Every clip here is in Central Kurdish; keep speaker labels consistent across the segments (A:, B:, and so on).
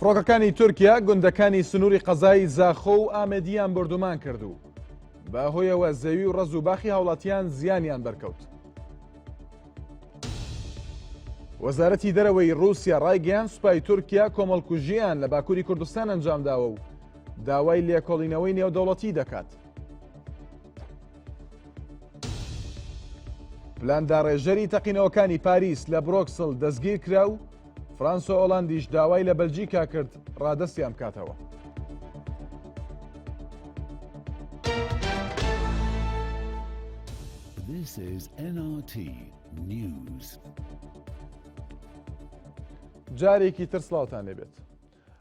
A: فڕۆکەکانی تورکیا گوندەکانی سنووری قەزای زاخۆ و ئامێدییان بۆردومان کرد و بە هۆیەوە زەوی و ڕەز و باخی هاوڵاتیان زیانیان بەرکەوت. وەزارەتی دەرەوەی ڕووسیا ڕایگەیاند سوپای تورکیا کۆمەڵکوژییان لە باکووری کوردستان ئەنجامداوە و داوای لێکۆڵینەوەی نێودەوڵەتی دەکات. پلانداڕێژەری تەقینەوەکانی پاریس لە برۆکسل دەستگیر کرا و فرانسۆ ئۆلاندیش داوای لە بەلجیکا کرد ڕادەستیان بکاتەوە.
B: This is NRT News.
A: جارێکی تر سڵاوتان لێبێت.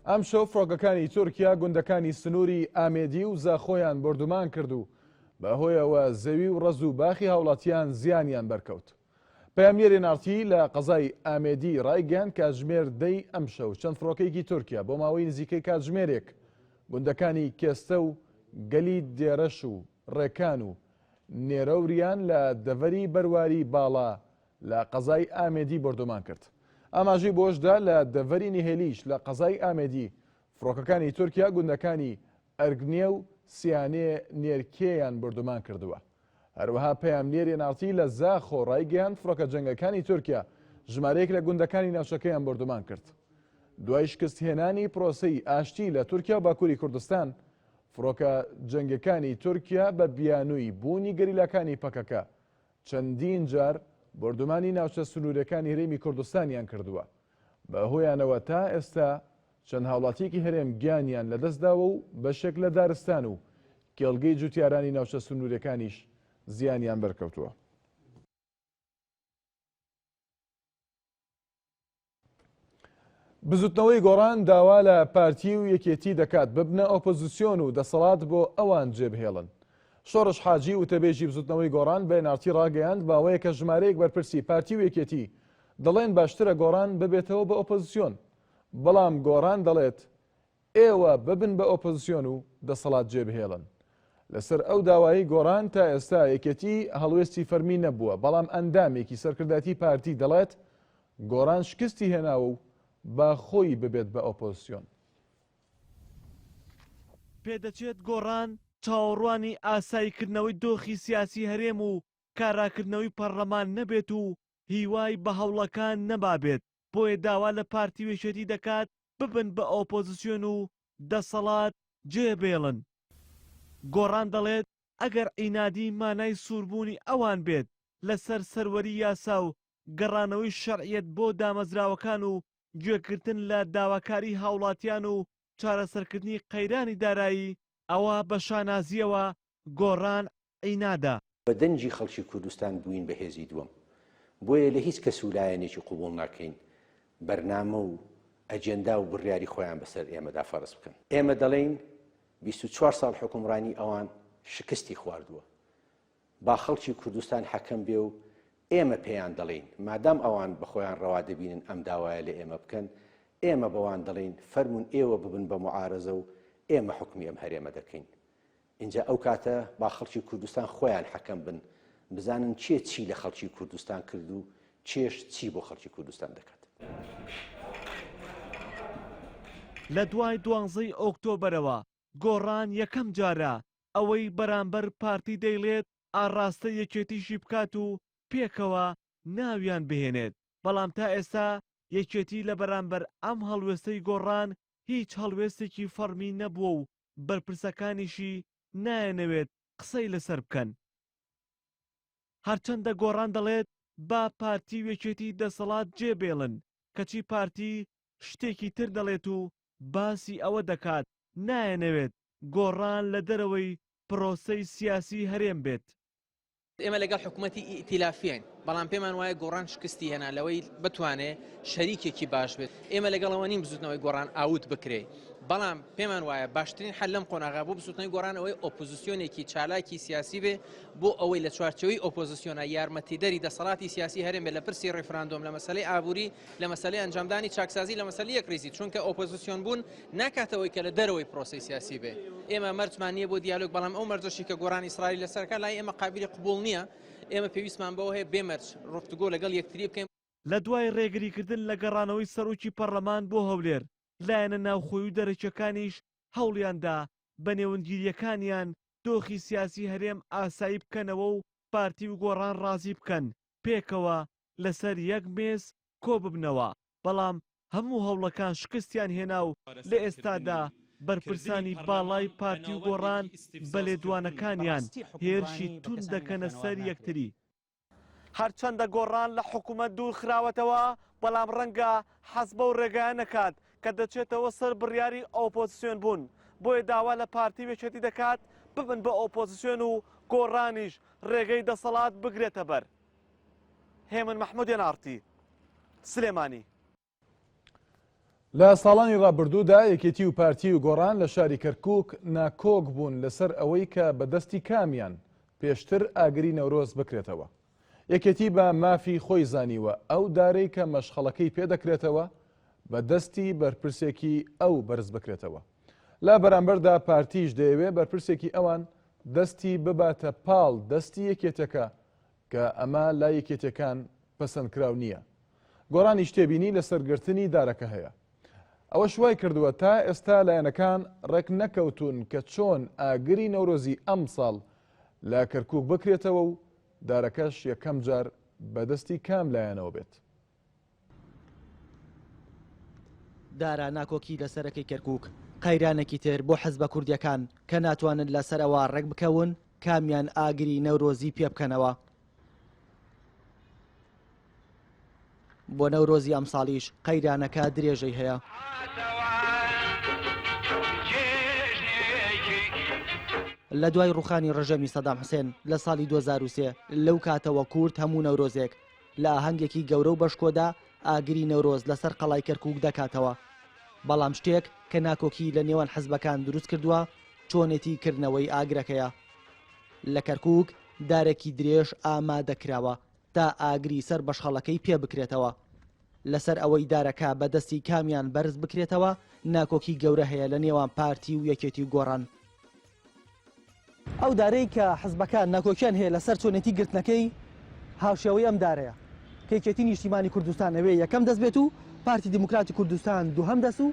A: ئەمشەو فڕۆکەکانی تورکیا گوندەکانی سنووری ئامێدی و زاخۆیان بۆردومان کرد و بەهۆیەوە زەوی و ڕەز و باخی هاوڵاتیان زیانیان بەرکەوت. پەیامنێری ناڕتی لە قەزای ئامێدی ڕایگەیاند کاتژمێر دەی ئەمشەو چەند فڕۆکەیەکی تورکیا بۆ ماوەی نزیکەی کاتژمێرێک گوندەکانی کێستە و گەلی دێرەش و ڕێکان و نێرەوریان لە دەڤەری بەرواری باڵا لە قەزای ئامێدی بۆردومان کرد. ئاماژەی بەوەشدا لە دەڤەری نهێلیش لە قەزای ئامێدی فڕۆکەکانی تورکیا گوندەکانی ئەرگنێ و سیانێ نێرکێیان بۆردومان کردووە. هەروەها پەیامنێری ئێن ئاڕ تی لە زاخۆ ڕایگەیاند فڕۆکە جەنگەکانی تورکیا ژمارەیەک لە گوندەکانی ناوچەکەیان بۆردومان کرد. دوای شکستهێنانی پرۆسەی ئاشتی لە تورکیا و باکووری کوردستان، فڕۆکە جەنگەکانی تورکیا بە بیانووی بوونی گەریلاکانی پەکەکە چەندین جار بۆردومانی ناوچە سنوورەکانی هەرێمی کوردستانیان کردووە، بە هۆیانەوە تا ئێستا چەند هاوڵاتییەکی هەرێم گیانیان لەدەستداوە و بەشێک لە دارستان و کێڵگەی جوتیارانی ناوچە سنووریەکانیش زیانیان بەرکەوتووە. بزوتنەوەی گۆڕان داوا لە پارتی و یەکێتی دەکات ببنە ئۆپۆزیسیۆن و دەسەڵات بۆ ئەوان جێبهێڵن. شۆڕش حاجی وتەبێژی بزوتنەوەی گۆڕان بە NRT ڕاگەیاند ماوەیەکە ژمارەیەک بەرپرسی پارتی و یەکێتی دەڵێن باشترە گۆڕان ببێتەوە بە ئۆپۆزیسیۆن بەڵام گۆڕان دەڵێت ئێوە ببن بە ئۆپۆزسیۆن و دەسەڵات جێبهێڵن. لەسەر ئەو داوایەی گۆڕان تا ئێستا یەکێتی هەڵوێستی فەرمی نەبووە، بەڵام ئەندامێکی سەرکردایەتی پارتی دەڵێت گۆڕان شکستی هێناوە و با خۆی ببێت بە ئۆپۆزسیۆن.
C: پێدەچێت گۆڕان چاوەڕوانی ئاساییکردنەوەی دۆخی سیاسی هەرێم و کاراکردنەوەی پەڕلەمان نەبێت و هیوای بە هەوڵەکان نەمابێت، بۆیە داوا لە پارتی و یەکێتی دەکات ببن بە ئۆپۆزسیۆن و دەسەڵات جێبێڵن. گۆڕان دەڵێت ئەگەر عینادی مانای سووربوونی ئەوان بێت لەسەر سەروەری یاسا و گەڕانەوەی شەرعیەت بۆ دامەزراوەکان و گوێگرتن لە داواکاری هاوڵاتیان و چارەسەرکردنی قەیرانی دارایی، ئەوا بە شانازییەوە گۆڕان عینادە.
D: بە دەنگی خەڵکی کوردستان بووین بە هێزی دووەم، بۆیە لە هیچ کەس و لایەنێکی قبوڵ ناکەین بەرنامە و ئەجێندا و بڕیاری خۆیان بەسەر ئێمەدا فەرز بکەن. ئێمە دەڵێین 24 ساڵ حوکمڕانی ئەوان شکستی خواردووە، با خەڵکی کوردستان حەکەم بێ و ئێمە پێیان دەڵێین مادام ئەوان بە خۆیان ڕەوا دەبینن ئەم داوایە لە ئێمە بکەن، ئێمە بەوان دەڵێین فەرموون ئێوە ببن بە موعارەزە و ئێمە حوکمی ئەم هەرێمە دەکەین. ئینجا ئەو کاتە با خەڵکی کوردستان خۆیان حەکەم بن بزانن کێ چی لە خەڵکی کوردستان کرد و کێش چی بۆ خەڵکی کوردستان دەکات.
C: لە دوای دوانزەی ئۆکتۆبەرەوە گۆڕان یەکەم جارە ئەوەی بەرامبەر پارتی دەیڵێت ئاڕاستەی یەکێتیشی بکات و پێکەوە ناویان بهێنێت، بەڵام تا ئێستا یەکێتی لە بەرامبەر ئەم هەڵوێستەی گۆڕان هیچ هەڵوێستێکی فەڕمی نەبووە و بەرپرسەکانیشی نایانەوێت قسەی لەسەر بکەن. هەرچەندە گۆڕان دەڵێت با پارتی و یەکێتی دەسەڵات جێبێڵن، کەچی پارتی شتێکی تر دەڵێت و باسی ئەوە دەکات نایانەوێت گۆڕان لە دەرەوەی پرۆسەی سیاسی هەرێم بێت.
E: ئێمە لەگەڵ حکوومەتی ئیتیلافیین بەڵام پێمان وایە گۆڕان شکستی هێنا لەوەی بتوانێ شەریکێکی باش بێت ئێمە لەگەڵەوە نین بزوتنەوەی گۆڕان ئاوت بکرێ بەڵام پێمان وایە باشترین حل لەم قۆناغا بۆ بزوتنەوەی گۆڕان ئەوەی ئۆپۆزیسیۆنێکی چالاکی سیاسی بێ بۆ ئەوەی لە چوارچەوەی ئۆپۆزیسیۆنە یارمەتیدەری دەسەڵاتی سیاسی هەرێم بێت لە پرسی ڕیفراندۆم لە مەسەلەی ئابووری لە مەسەلەی ئەنجامدانی چاکسازی لە مەسەلەی یەکڕیزی چونکە ئۆپۆزیسیۆن بوون ناکاتەوەی کە لە دەرەوەی پرۆسەی سیاسی بێ ئێمە مەرجمان نییە بۆ دیالۆگ بەڵام ئەو مەرجەشی کە گۆڕان ئیسراری لەسەرکە لای ئێمە قابلی قبوڵ نییە ئێمە پێویستمان بەوە هەیە بێ مەرج ڕفتوگۆ لەگەڵ یەکتری بکەین.
C: لە دوای ڕێگریکردن لە گەڕانەوەی سەرۆکی پەڕلەمان بۆ هەولێر. لایەنە ناوخۆی و دەرەکیەکانیش هەوڵیاندا بە نێوەندگیرییەکانیان دۆخی سیاسی هەرێم ئاسایی بکەنەوە و پارتی و گۆڕان ڕازی بکەن پێکەوە لەسەر یەک مێز کۆببنەوە، بەڵام هەموو هەوڵەکان شکستیان هێنا و لە ئێستادا بەرپرسانی باڵای پارتی و گۆڕان بە لێدوانەکانیان هێرشی توند دەکەنە سەر یەکتری. هەرچەندە گۆڕان لە حکومەت دوور خراوەتەوە، بەڵام ڕەنگە حەز بەو ڕێگایە نەکات کە دەچێتەوە سەر بڕیاری ئۆپۆزسیۆن بوون، بۆیە داوا لە پارتی و یەکێتی دەکات ببن بە ئۆپۆزسیۆن و گۆڕانیش ڕێگەی دەسەڵات بگرێتە بەر. هێمن مەحمود ئێن ئاڕ تی، سلێمانی.
A: لە ساڵانی ڕابردوودا یەکێتی و پارتی و گۆڕان لە شاری کەرکووک ناکۆک بوون لەسەر ئەوەی کە بە دەستی کامیان پێشتر ئاگری نەورۆز بکرێتەوە. یەکێتی بە مافی خۆی زانیوە ئەو دارەی کە مەشخەڵەکەی پێ دەکرێتەوە بە دەستی بەرپرسێکی ئەو بەرز بکرێتەوە. لە بەرامبەردا پارتیش دەیەوێ بەرپرسێکی ئەوان دەستی بباتە پاڵ دەستی یەکێتەکە کە ئەمە لای یەکێتیەکان پەسەندکراو نییە. گۆڕانیش تێبینی لەسەر گرتنی دارەکە هەیە. ئەوەش وای کردووە تا ئێستا لایەنەکان ڕێک نەکەوتوون کە چۆن ئاگری نەورۆزی ئەمساڵ لە کەرکووک بکرێتەوە و دارەکەش یەکەم جار بەدەستی کام لایەنەوە بێت.
F: دارا ناکۆکی لەسەرەکەی کەرکوک، قەیرانێکی تر بۆ حزبە کوردیەکان کە ناتوانن لەسەر ئەوە ڕێکبکەون کامیان ئاگری نەورۆزی پێبکەنەوە. بۆ نەورۆزی ئەمساڵیش قەیرانەکە درێژەی هەیە. لە دوای ڕوخانی ڕژێمی سەدام حوسێن لە ساڵی 2003 لەو کاتەوە کورد هەموو نەورۆزێک لە ئاهەنگێکی گەورە و بەشکۆدا ئاگری نەورۆز لەسەر قەڵای کەرکووک دەکاتەوە. بەڵام شتێک کە ناکۆکی لە نێوان حزبەکان دروست کردووە چۆنێتی کردنەوەی ئاگرەکەیە. لە کەرکووک دارێکی درێژ ئامادە کراوە تا ئاگری سەر بەشخەڵەکەی پێ بکرێتەوە. لەسەر ئەوەی دارەکە بە دەستی کامیان بەرز بکرێتەوە ناکۆکی گەورە هەیە لە نێوان پارتی و یەکێتی و گۆڕان. ئەو دارەی کە حزبەکان ناکۆکیان هەیە لەسەر چۆنێتی گرتنەکەی هاوشێوەی ئەم دارەیە کە یەکێتی نیشتیمانی کوردستان ئەوێ یەکەم دەست بێت و پارتی دیموکراتی کوردستان دووهەم دەست و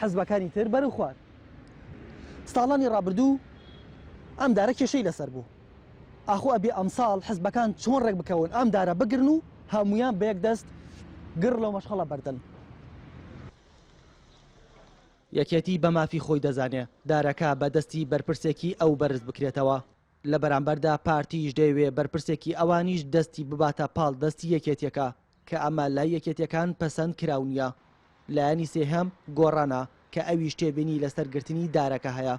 F: حزبەکانی تر بەرەو خوار. ساڵانی ڕابردوو ئەم دارە کێشەی لەسەر بوو. ئاخۆ ئەبێ ئەمساڵ حزبەکان چۆن ڕێک بکەون ئەم دارە بگرن و هەموویان بە یەک دەست گڕ لەو مەشخەڵە بەردەن. یەکێتی بە مافی خۆی دەزانێ دارەکە بە دەستی بەرپرسێکی ئەو بەرز بکرێتەوە، لە بەرامبەردا پارتیش دەیەوێ بەرپرسێکی ئەوانیش دەستی بباتە پاڵ دەستی یەکێتیەکە کە ئەمە لای یەکێتیەکان پەسەند کراو نییە. لایەنی سێهەم گۆڕانە کە ئەویش تێبینی لەسەر گرتنی دارەکە هەیە.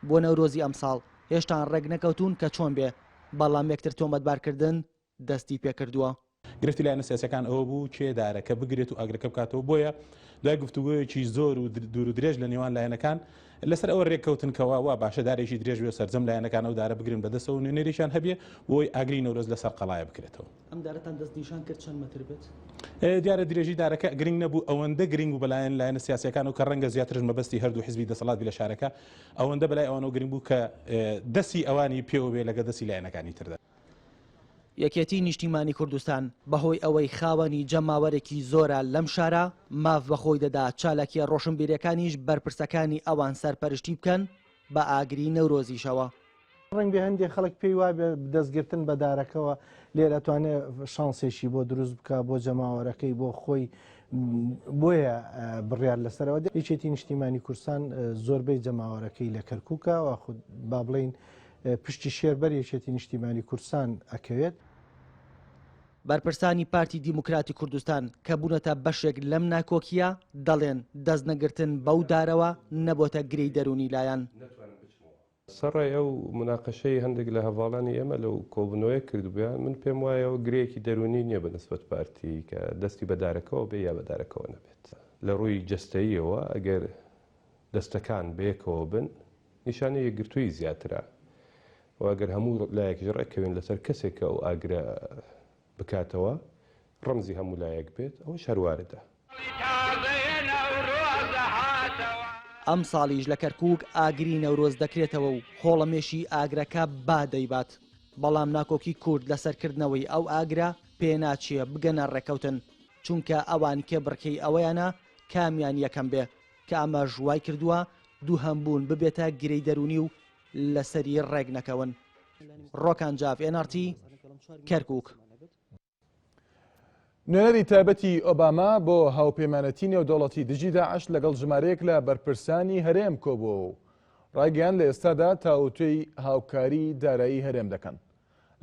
F: بۆ نەورۆزی ئەمساڵ هێشتان ڕێک نەکەوتوون کە چۆن بێ، بەڵام یەکتر تۆمەتبارکردن دەستی پێکردووە.
G: گرفتی لایەنە سیاسیەکان ئەوە بوو کێ دارەکە بگرێت و ئاگرەکە بکاتەوە، بۆیە دوای گفتوگۆیەکی زۆر و دوور و درێژ لە نێوان لایەنەکان لەسەر ئەوە رێککەوتن کەوا وا باشە دارێکی درێژ بێ و سەرجەم لایەنەکان ئەو دارە بگرن بەدەستەوە و نوێنەرێکیان هەبێ بۆی ئاگری نەورۆز لەسەر قەڵایە بکرێتەوە.
F: ئەم دارەتان دەستنیشان کرد چەند مەتر بێت؟
G: دیارە درێژی دارەکە گرنگ نەبوو، ئەوەندە گرنگ بوو بەلایەن لایەنە سیاسیەکانەوە کە رەنگە زیاترش مەبەستی هەردوو حزبی دەسەڵات بی لە شارەکە، ئەوەندە بەلای ئەوانەوە گرنگ بوو کە دەستی ئەوانی پێوە بێ لەگە دەستی لایەنەکانی تردا.
F: یەکێتی نیشتیمانی کوردستان بەهۆی ئەوەی خاوەنی جەماوەرێکی زۆرە لەم شارە، ماف بەخۆی دەدا چالاکیە ڕۆشنبیریەکانیش بەرپرسەکانی ئەوان سەرپەرشتی بکەن بە ئاگری نەورۆزیشەوە.
H: ڕەنگبێ هەندێ خەڵک پێی وابێ دەستگرتن بە دارەکەوە لێرە توانێ شانسێکی بۆ دروست بکا بۆ جەماوەرەکەی بۆ خۆی بۆیە بڕیار لەسەرەوە یەکێتی نیشتیمانی کوردستان زۆربەی جەماوەرەکەی لە کەرکووکە واخود با بڵین پشتی شێر بەر یەکێتی نیشتیمانی کوردستان ئەکەوێت.
F: بەرپرسانی پارتی دیموکراتی کوردستان کە بوونەتە بەشێک لەم ناکۆکییە، دەڵێن دەستنەگرتن بەو دارەوە نەبۆتە گرێی دەروونی لایان.
I: سەڕای ئەو موناقەشەی هەندێک لە هەڤاڵانی ئێمە لەو کۆبوونەوەیە کردبوویان، من پێم وایە ئەوە گرێیەکی دەروونی نییە بە نسبەت پارتی کە دەستی بە دارەکەوە بێ یا بە دارەکەوە نەبێت. لە ڕووی جەستەییەوە ئەگەر دەستەکان بەیەکەوە بن نیشانەی یەکگرتوویی زیاترە و ئەگەر هەموو لایەکیش ڕێککەوین لەسەر کەسێک کە ئەو ئاگرە بکاتەوە ڕەمزی هەموو لایەک بێت ئەوەش هەر واردە.
F: ئەمساڵیش لە کەرکووک ئاگری نەورۆز دەکرێتەوە و خۆڵەمێشی ئاگرەکە با دەیبات، بەڵام ناکۆکی کورد لەسەر کردنەوەی ئەو ئاگرە پێناچێ بگەنە ڕێککەوتن، چونکە ئەوان کێبڕکێی ئەوەیانە کامیان یەکەم بێ. کە ئەمەش وای کردووە دووهەم بوون ببێتە گرێی دەروونی و لەسەری ڕێک نەکەون. ڕۆکان جاف، ئێن ئاڕ تی، کەرکووک.
A: نوێنەری تایبەتی ئۆباما بۆ هاوپەیمانەتی نێودەوڵەتی دژی داعش لەگەڵ ژمارەیەک لە بەرپرسانی هەرێم کۆبووەوە و ڕایگەیاند لە ئێستادا تاوتوێی هاوکاری دارایی هەرێم دەکەن.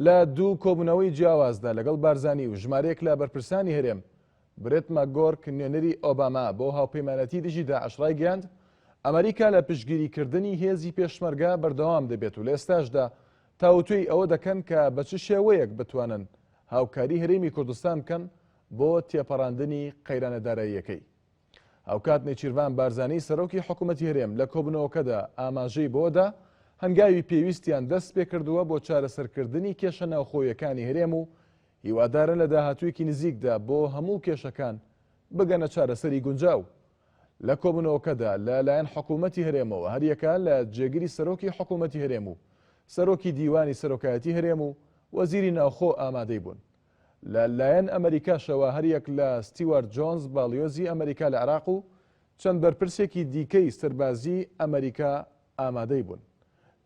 A: لە دوو کۆبوونەوەی جیاوازدا لەگەڵ بارزانی و ژمارەیەک لە بەرپرسانی هەرێم، برێت ماکگۆرک نوێنەری ئۆباما بۆ هاوپەیمانەتی دژی داعش ڕایگەیاند، ئەمریکا لە پشتگیریکردنی هێزی پێشمەرگە بەردەوام دەبێت و لە ئێستاشدا تاوتوێی ئەوە دەکەن کە بە چ شێوەیەک بتوانن هاوکاری هەرێمی کوردستان بکەن بۆ تێپەڕاندنی قەیرانە داراییەکەی. هاوکات نێچیرڤان بارزانی سەرۆکی حکوومەتی هەرێم لە کۆبوونەوەکەدا ئاماژەی بەوەدا هەنگاوی پێویستیان دەست پێکردووە بۆ چارەسەرکردنی کێشە ناوخۆیەکانی هەرێم و هیوادارن لە داهاتوویەکی نزیکدا بۆ هەموو کێشەکان بگەنە چارەسەری گونجاو. لە کۆبوونەوەکەدا لە لایەن حکوومەتی هەرێمەوە هەریەکە لە جێگری سەرۆکی حکوومەتی هەرێم و سەرۆکی دیوانی سەرۆکایەتی هەرێم و وەزیری ناوخۆ ئامادەی بوون. لە لایەن ئەمەریکاشەوە هەریەک لە ستیوارت جۆنز باڵیۆزی ئەمەریکا لە عێراق و چەند بەرپرسێکی دیکەی سەربازی ئەمەریکا ئامادەی بوون.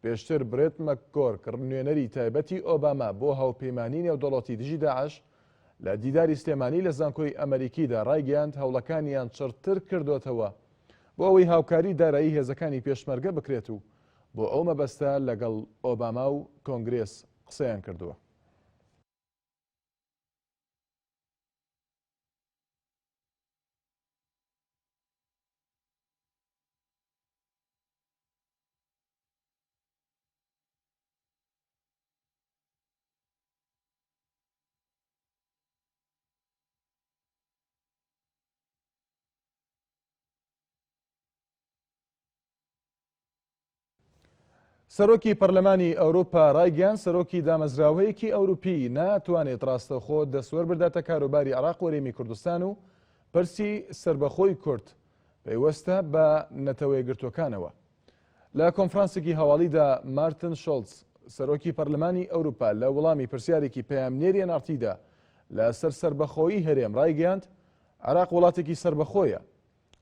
A: پێشتر برێت مەکگۆرک نوێنەری تایبەتی ئۆباما بۆ هاوپەیمانی نێودەوڵەتی دژی داعش لە دیداری سلێمانی لە زانکۆی ئەمەریکیدا ڕایگەیاند هەوڵەکانیان چڕتر کردۆتەوە بۆ ئەوەی هاوکاری دارایی هێزەکانی پێشمەرگە بکرێت و بۆ ئەو مەبەستە لەگەڵ ئۆباما و کۆنگرێس قسەیان کردووە. سەرۆکی پەرلەمانی ئەوروپا ڕایگەیاند سەرۆکی دامەزراوەیەکی ئەوروپی ناتوانێت ڕاستەوخۆ دەستوەربداتە کاروباری عێراق و هەرێمی کوردستان و پرسی سەربەخۆی کورد پەیوەستە بە نەتەوەیەکگرتووەکانەوە. لە کۆنفرانسێکی هەواڵیدا مارتن شۆڵتز سەرۆکی پەرلەمانی ئەوروپا لە وەڵامی پرسیارێکی پەیامنێری ئێن ئاڕ تیدا لەسەر سەربەخۆیی هەرێم ڕایگەیاند عێراق وڵاتێکی سەربەخۆیە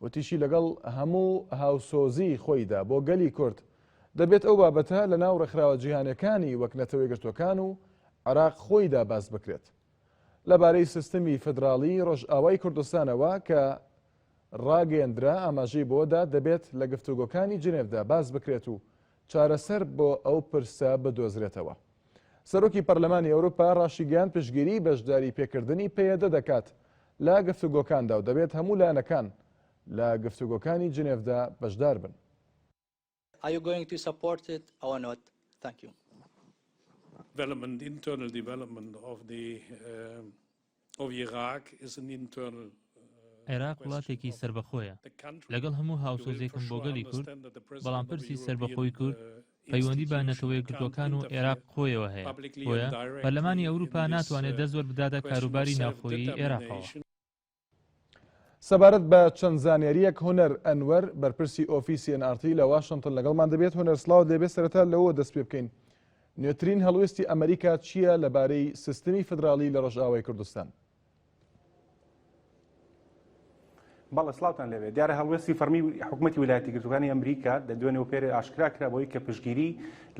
A: وتیشی لەگەڵ هەموو هاوسۆزیی خۆیدا بۆ گەلی کورد، دەبێت ئەو بابەتە لەناو ڕێکخراوە جیهانیەکانی وەک نەتەوەیەکگرتووەکان و عێراق خۆیدا باس بکرێت. لەبارەی سیستمی فیدراڵیی ڕۆژئاوای کوردستانەوە کە ڕاگەیەندرا ئاماژەی بەوەدا دەبێت لە گفتوگۆکانی جنێفدا باس بکرێت و چارەسەر بۆ ئەو پرسە بدۆزرێتەوە. سەرۆکی پەرلەمانی ئەوروپا ڕاشیگەیاند پشتگیریی بەشداری پێکردنی پەیەدە دەکات لە گفتوگۆکاندا و دەبێت هەموو لایەنەکان لە گفتوگۆکانی جنێفدا بەشدار بن.
J: Are you going to support it or not? Thank you.
K: Development, internal development of the uh, of Iraq is an internal
L: عێراق وڵاتێکی سەربەخۆیە، لەگەڵ هەموو هاوسۆزێکم بۆ گەلی کورد، بەڵام پرسی سەربەخۆی کورد پەیوەندی بە نەتەوەیەکگرتووەکان و عێراق خۆیەوە هەیە، بۆیە پەرلەمانی ئەوروپا ناتوانێت دەست وەربداتە کاروباری ناوخۆیی عێراقەوە.
A: سەبارەت بە چەند زانیارییەک هونەر ئەنوەر بەرپرسی ئۆفیسی ئێن ئاڕ تی لە واشنتن لەگەڵمان دەبێت. هونەر سڵاوت لێبێ، سەرەتا لەوەوە دەست پێ بکەین نوێترین هەڵوێستی ئەمریکا چییە لەبارەی سیستمی فیدراڵی لە ڕۆژئاوای کوردستان؟
G: بەڵێ سڵاوتان لێبێ دیارە هەڵوێستی فەرمی حکوومەتی ویلایەتی گرتوەکانی ئەمریکا لە دوێنێ و پێرێ ئاشکرا کرا بۆی کە پشتگیری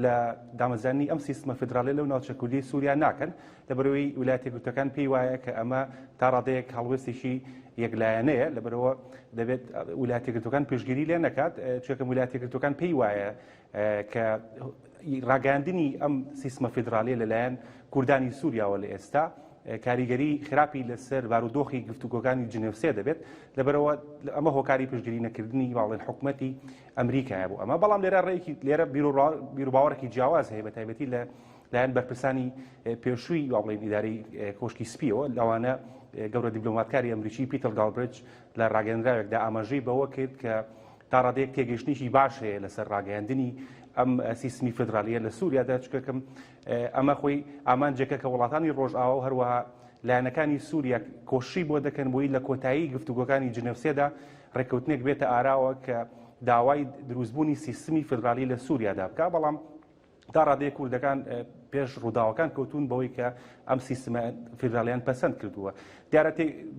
G: لە دامەزرانی ئەم سیستمە فیدراڵی لەو ناوچە کوردی سووریا ناکەن لەبەرەوەی ویلایەتی گرتوەکان پێی وایە کە ئەمە تا ڕادەیەک هەڵوێستێکی یەکلایەنەیە لەبەرەوە دەبێت ویلایەتی گرتوەکان پشتگیری لێ نەکات چونکە ویلایەتی گرتوەکان پێی وایە کە ڕاگەیاندنی ئەم سیستمە فیدرالیە لەلایەن کوردانی سووریاوە لە ئێستا کاریگەری خراپی لەسەر بارودۆخی گفتوگۆکانی جنێف سێ دەبێت لەبەرەوە ئەمە هۆکاری پشتگیری نەکردنی باڵێن حکوومەتی ئەمریکایە بۆ ئەمە بەڵام لێرە ڕێکی لێرە بیروباوەڕێکی جیاواز هەیە بە تایبەتی لە لایەن بەرپرسانی پێشووی وا بڵێن ئیدارەی کۆشکی سپیەوە لەوانە گەورە دیبلۆماتکاری ئەمریکی پیتەر گاڵبرج لە ڕاگەندراوێکدا ئاماژەی بەوە کرد کە تا ڕادەیەک تێگەیشتنێکی باش هەیە لەسەر ڕاگەیاندنی ئەم سیستمی فیدرالیە لە سووریادا چونکە ئەمە خۆی ئامانجێکە کە وڵاتانی ڕۆژئاوا و هەروەها لایەنەکانی سووریا کۆششی بۆ دەکەن بۆی لە کۆتایی گفتوگۆکانی جنێف سێدا ڕێککەوتنێک بێتە ئاراوە کە داوای دروستبوونی سیستمی فیدرالی لە سووریادا بکە بەڵام تا ڕادەیەک کوردەکان. پێش ڕووداوەکان کەوتون بەوەی کە ئەم سیستمە فیدراڵیان پەسەند کردووە. دیارە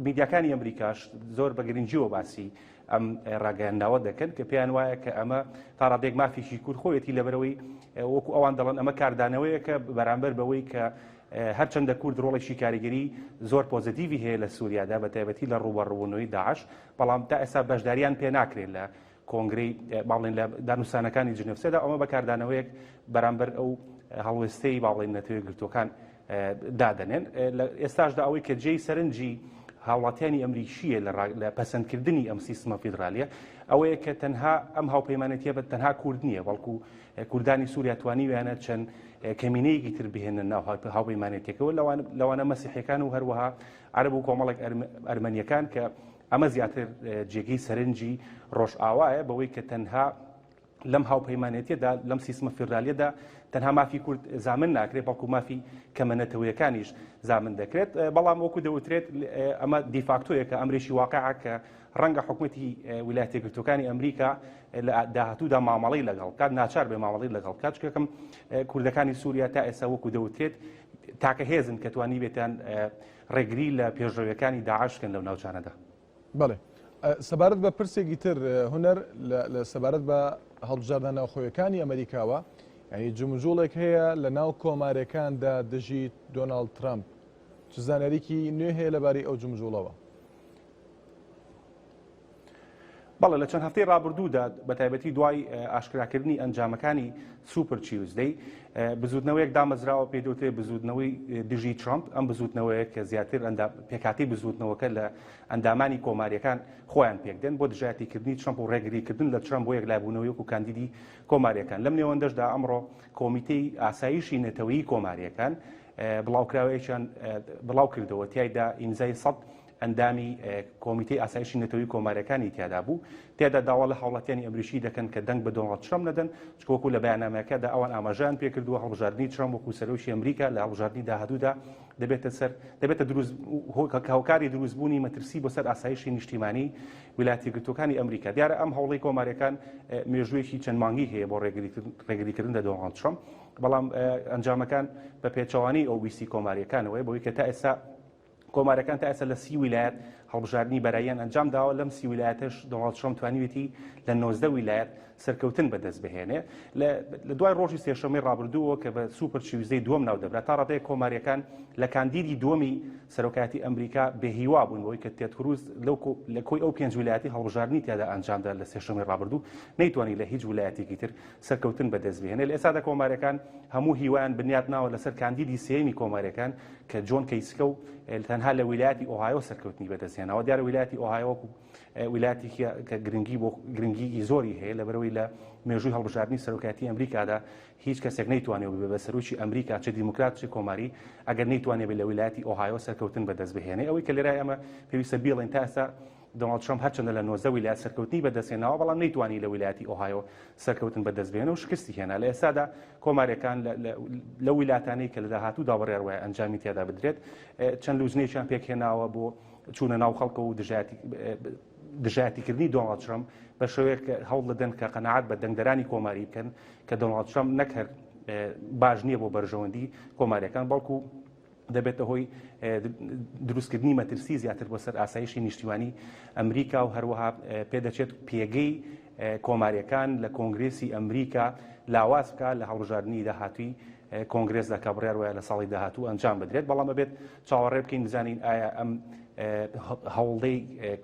G: میدیاکانی ئەمریکاش زۆر بە گرنگیەوە باسی ئەم ڕاگەیاندناوە دەکەن کە پێیان وایە کە ئەمە تا ڕادێک مافێکی کورد خۆیەتی لەبەرەوەی وەکو ئەوان دەڵێن ئەمە کاردانەوەیەکە بەرامبەر بەوەی کە هەرچەندە کورد ڕۆڵێکی کاریگەری زۆر پۆزیتیڤی هەیە لە سووریادا بە تایبەتی لە ڕووبەڕووبوونەوەی داعش بەڵام تا ئێستا بەشداریان پێ ناکرێت لە کۆنگرەی با بڵێن لە دانوستانەکانی جنێف سێدا ئەمە بە کاردانەوەیەک بەرامبەر ئەو هەڵوێستەی با بڵێن نەتەوە یەکگرتووەکان دادەنێن لە ئێستاشدا ئەوەی کە جێی سەرنجی هاوڵاتیانی ئەمریکیە لە پەسەندکردنی ئەم سیستمە فیدرالیە ئەوەیە کە تەنها ئەم هاوپەیمانێتیە بە تەنها کورد نییە بەڵکو کوردانی سووریا توانیویانە چەند کەمینەیەکی تر بهێنن ناو هاوپەیمانێتیەکەوە لەوانە مەسیحەکان و هەروەها عەرەب و کۆمەڵێک ئەرمەنیەکان کە ئەمە زیاتر جێگەی سەرنجی ڕۆژئاوایە بەوەی کە تەنها لەم هاوپەیمانێتیەدا لەم سیستمە فیدرالیەدا تەنها مافی کورد زامن ناکرێت بەڵکو مافی کەمە نەتەوەیەکانیش زامن دەکرێت بەڵام وەکو دەوترێت ئەمە دیفاکتۆیەکە ئەمرێکی واقعە کە ڕەنگە حکومەتی ویلایەتە یەکگرتووەکانی ئەمریکا لە داهاتوودا مامەڵەی لەگەڵ بکات ناچار بێ مامەڵەی لەگەڵ بکات چونکە کوردەکانی سووریا تا ئێستا وەکو دەوترێت تاکە هێزن کە توانی بێتیان ڕێگری لە پێشڕەویەکانی داعش بکەن لەو ناوچانەدا.
A: بەڵێ سەبارەت بە پرسێکی تر هونەر لە سەبارەت بە هەڵبژاردنە ناوخۆیەکانی ئەمریکاوە یعنی جموجوڵێک هەیە لە ناو کۆمارەکاندا دژی دۆناڵد ترامپ چ زانیاریکی نوێ هەیە لەبارەی ئەو جموجوڵەوە؟
G: بەڵێ لە چەند هەفتەی ڕابردوودا بە تایبەتی دوای ئاشکراکردنی ئەنجامەکانی Super Tuesday بزوتنەوەیەک دامەزراوە پێی دەوترێت بزوتنەوەی دژی ترامپ ئەم بزوتنەوەیە کە زیاتر پێکاتی بزوتنەوەکە لە ئەندامانی کۆماریەکان خۆیان پێکدێن بۆ دژایەتیکردنی ترامپ و ڕێگریکردن لە ترامپ بۆ یەکلابوونەوەی وەکو کاندیدی کۆماریەکان لەم نێوەندەشدا ئەمڕۆ کۆمیتەی ئاسایشی نەتەوەیی کۆماریەکان بڵاوکراوەیەکیان بڵاو کردەوە تیایدا ئیمزای سەد ئەندامی کۆمیتەی ئاسایشی نەتەوەی کۆماریەکانی تیادا بوو، تیادا داوا لە هاوڵاتیانی ئەمریکی دەکەن کە دەنگ بە دۆناڵد ترەمپ نەدەن، چونکە وەکو لە بەیاننامەکەدا ئەوان ئاماژەیان پێکردووە هەڵبژاردنی ترەمپ وەکو سەرۆکی ئەمریکا لە هەڵبژاردنی داهاتوودا دەبێتە سەر دەبێتە دروست هۆکاری دروستبوونی مەترسی بۆ سەر ئاسایشی نیشتیمانی ویلایەتە یەکگرتووەکانی ئەمریکا. دیارە ئەم هەوڵەی کۆماریەکان مێژوویەکی چەند مانگی هەیە بۆ ڕێگریکردن لە دۆناڵد ترەمپ، بەڵام ئەنجامەکان بە پێچەوانەی ئەو ویستی کۆماریەکانەوەیە بەوەی کە تا ئێستا کۆمارەکان تا ئێستا لە 30 ویلایەت هەڵبژاردنی بەراییان ئەنجام داوە، لەم 30 ویلایەتەش دۆناڵد ترەمپ توانیویەتی لە 19 ویلایەت سەرکەوتن بەدەست بهێنێ. لە دوای ڕۆژی سێشەممەی ڕابردووەوە کە بە Super Tuesday دووەم ناودەبرا، تا ڕادەیەک کۆمارییەکان لە کاندیدی دووەمی سەرۆکایەتی ئەمریکا بێهیوا بوون بەوەی کە تێد کروز لە کۆی ئەو پێنج ویلایەتی هەڵبژاردنی تیادا ئەنجامدا لە سێشەممەی ڕابردوو نەیتوانی لە هیچ ویلایەتێکی تر سەرکەوتن بەدەست بهێنێ. لە ئێستادا کۆمارییەکان هەموو هیوایان بنیات ناوە لەسەر کاندیدی سێیەمی کۆمارییەکان کە جۆن کەیسکە و تەنها لە ویلایەتی ئۆهایۆ سەرکەوتنی بەدەستهێناوە. دیارە ویلایەتی ئۆهایۆ وەکو ویلایەتێکی کە گرنگی بۆ گرنگیی زۆری هەیە لەبەرەوەی لە مێژووی هەڵبژاردنی سەرۆکایەتی ئەمریکادا هیچ کەسێک نەیتوانێت ببێ بە سەرۆکی ئەمریکا چ دیموکرات چ کۆماری ئەگەر نەیتوانێت لە ویلایەتی ئۆهایۆ سەرکەوتن بەدەست بهێنێ. ئەوەی کە لێرای ئەمە پێویستە بیڵێین تا ئێستا دۆناڵد ترەمپ هەرچەندە لە 19 ویلایەت سەرکەوتنی بەدەستهێناوە، بەڵام نەیتوانی لە ویلایەتی ئۆهایۆ سەرکەوتن بەدەست بهێنێ و شکستی هێنا. لە ئێستادا کۆمارییەکان لەو ویلایەتانەی کە لە داهاتوودا بڕیار وایە ئەنجامی تیادا بدرێت، چەند لوجنەیەکیان پێکهێناوە بۆ چوونە ناو خەڵکەوە و دژایەتیکردنی دۆناڵد ترەمپ بە شێوەیەک هەوڵ دەدەن کە قەناعەت بە دەنگدەرانی کۆماری بکەن کە دۆناڵد ترەمپ نەک هەر باش نییە بۆ بەرژەوەندی کۆمارییەکان، بەڵکو دەبێتە هۆی دروستکردنی مەترسی زیاتر بۆ سەر ئاسایشی نیشتیمانی ئەمریکا و هەروەها پێدەچێت پێگەی کۆماریەکان لە کۆنگرێسی ئەمریکا لاواز بکات لە هەڵبژاردنی داهاتووی کۆنگرێسدا کە بڕیار وایە لە ساڵی داهاتوو ئەنجام بدرێت. بەڵام ئەبێت چاوەڕێ بکەین بزانین ئایا ئەم هەوڵدەی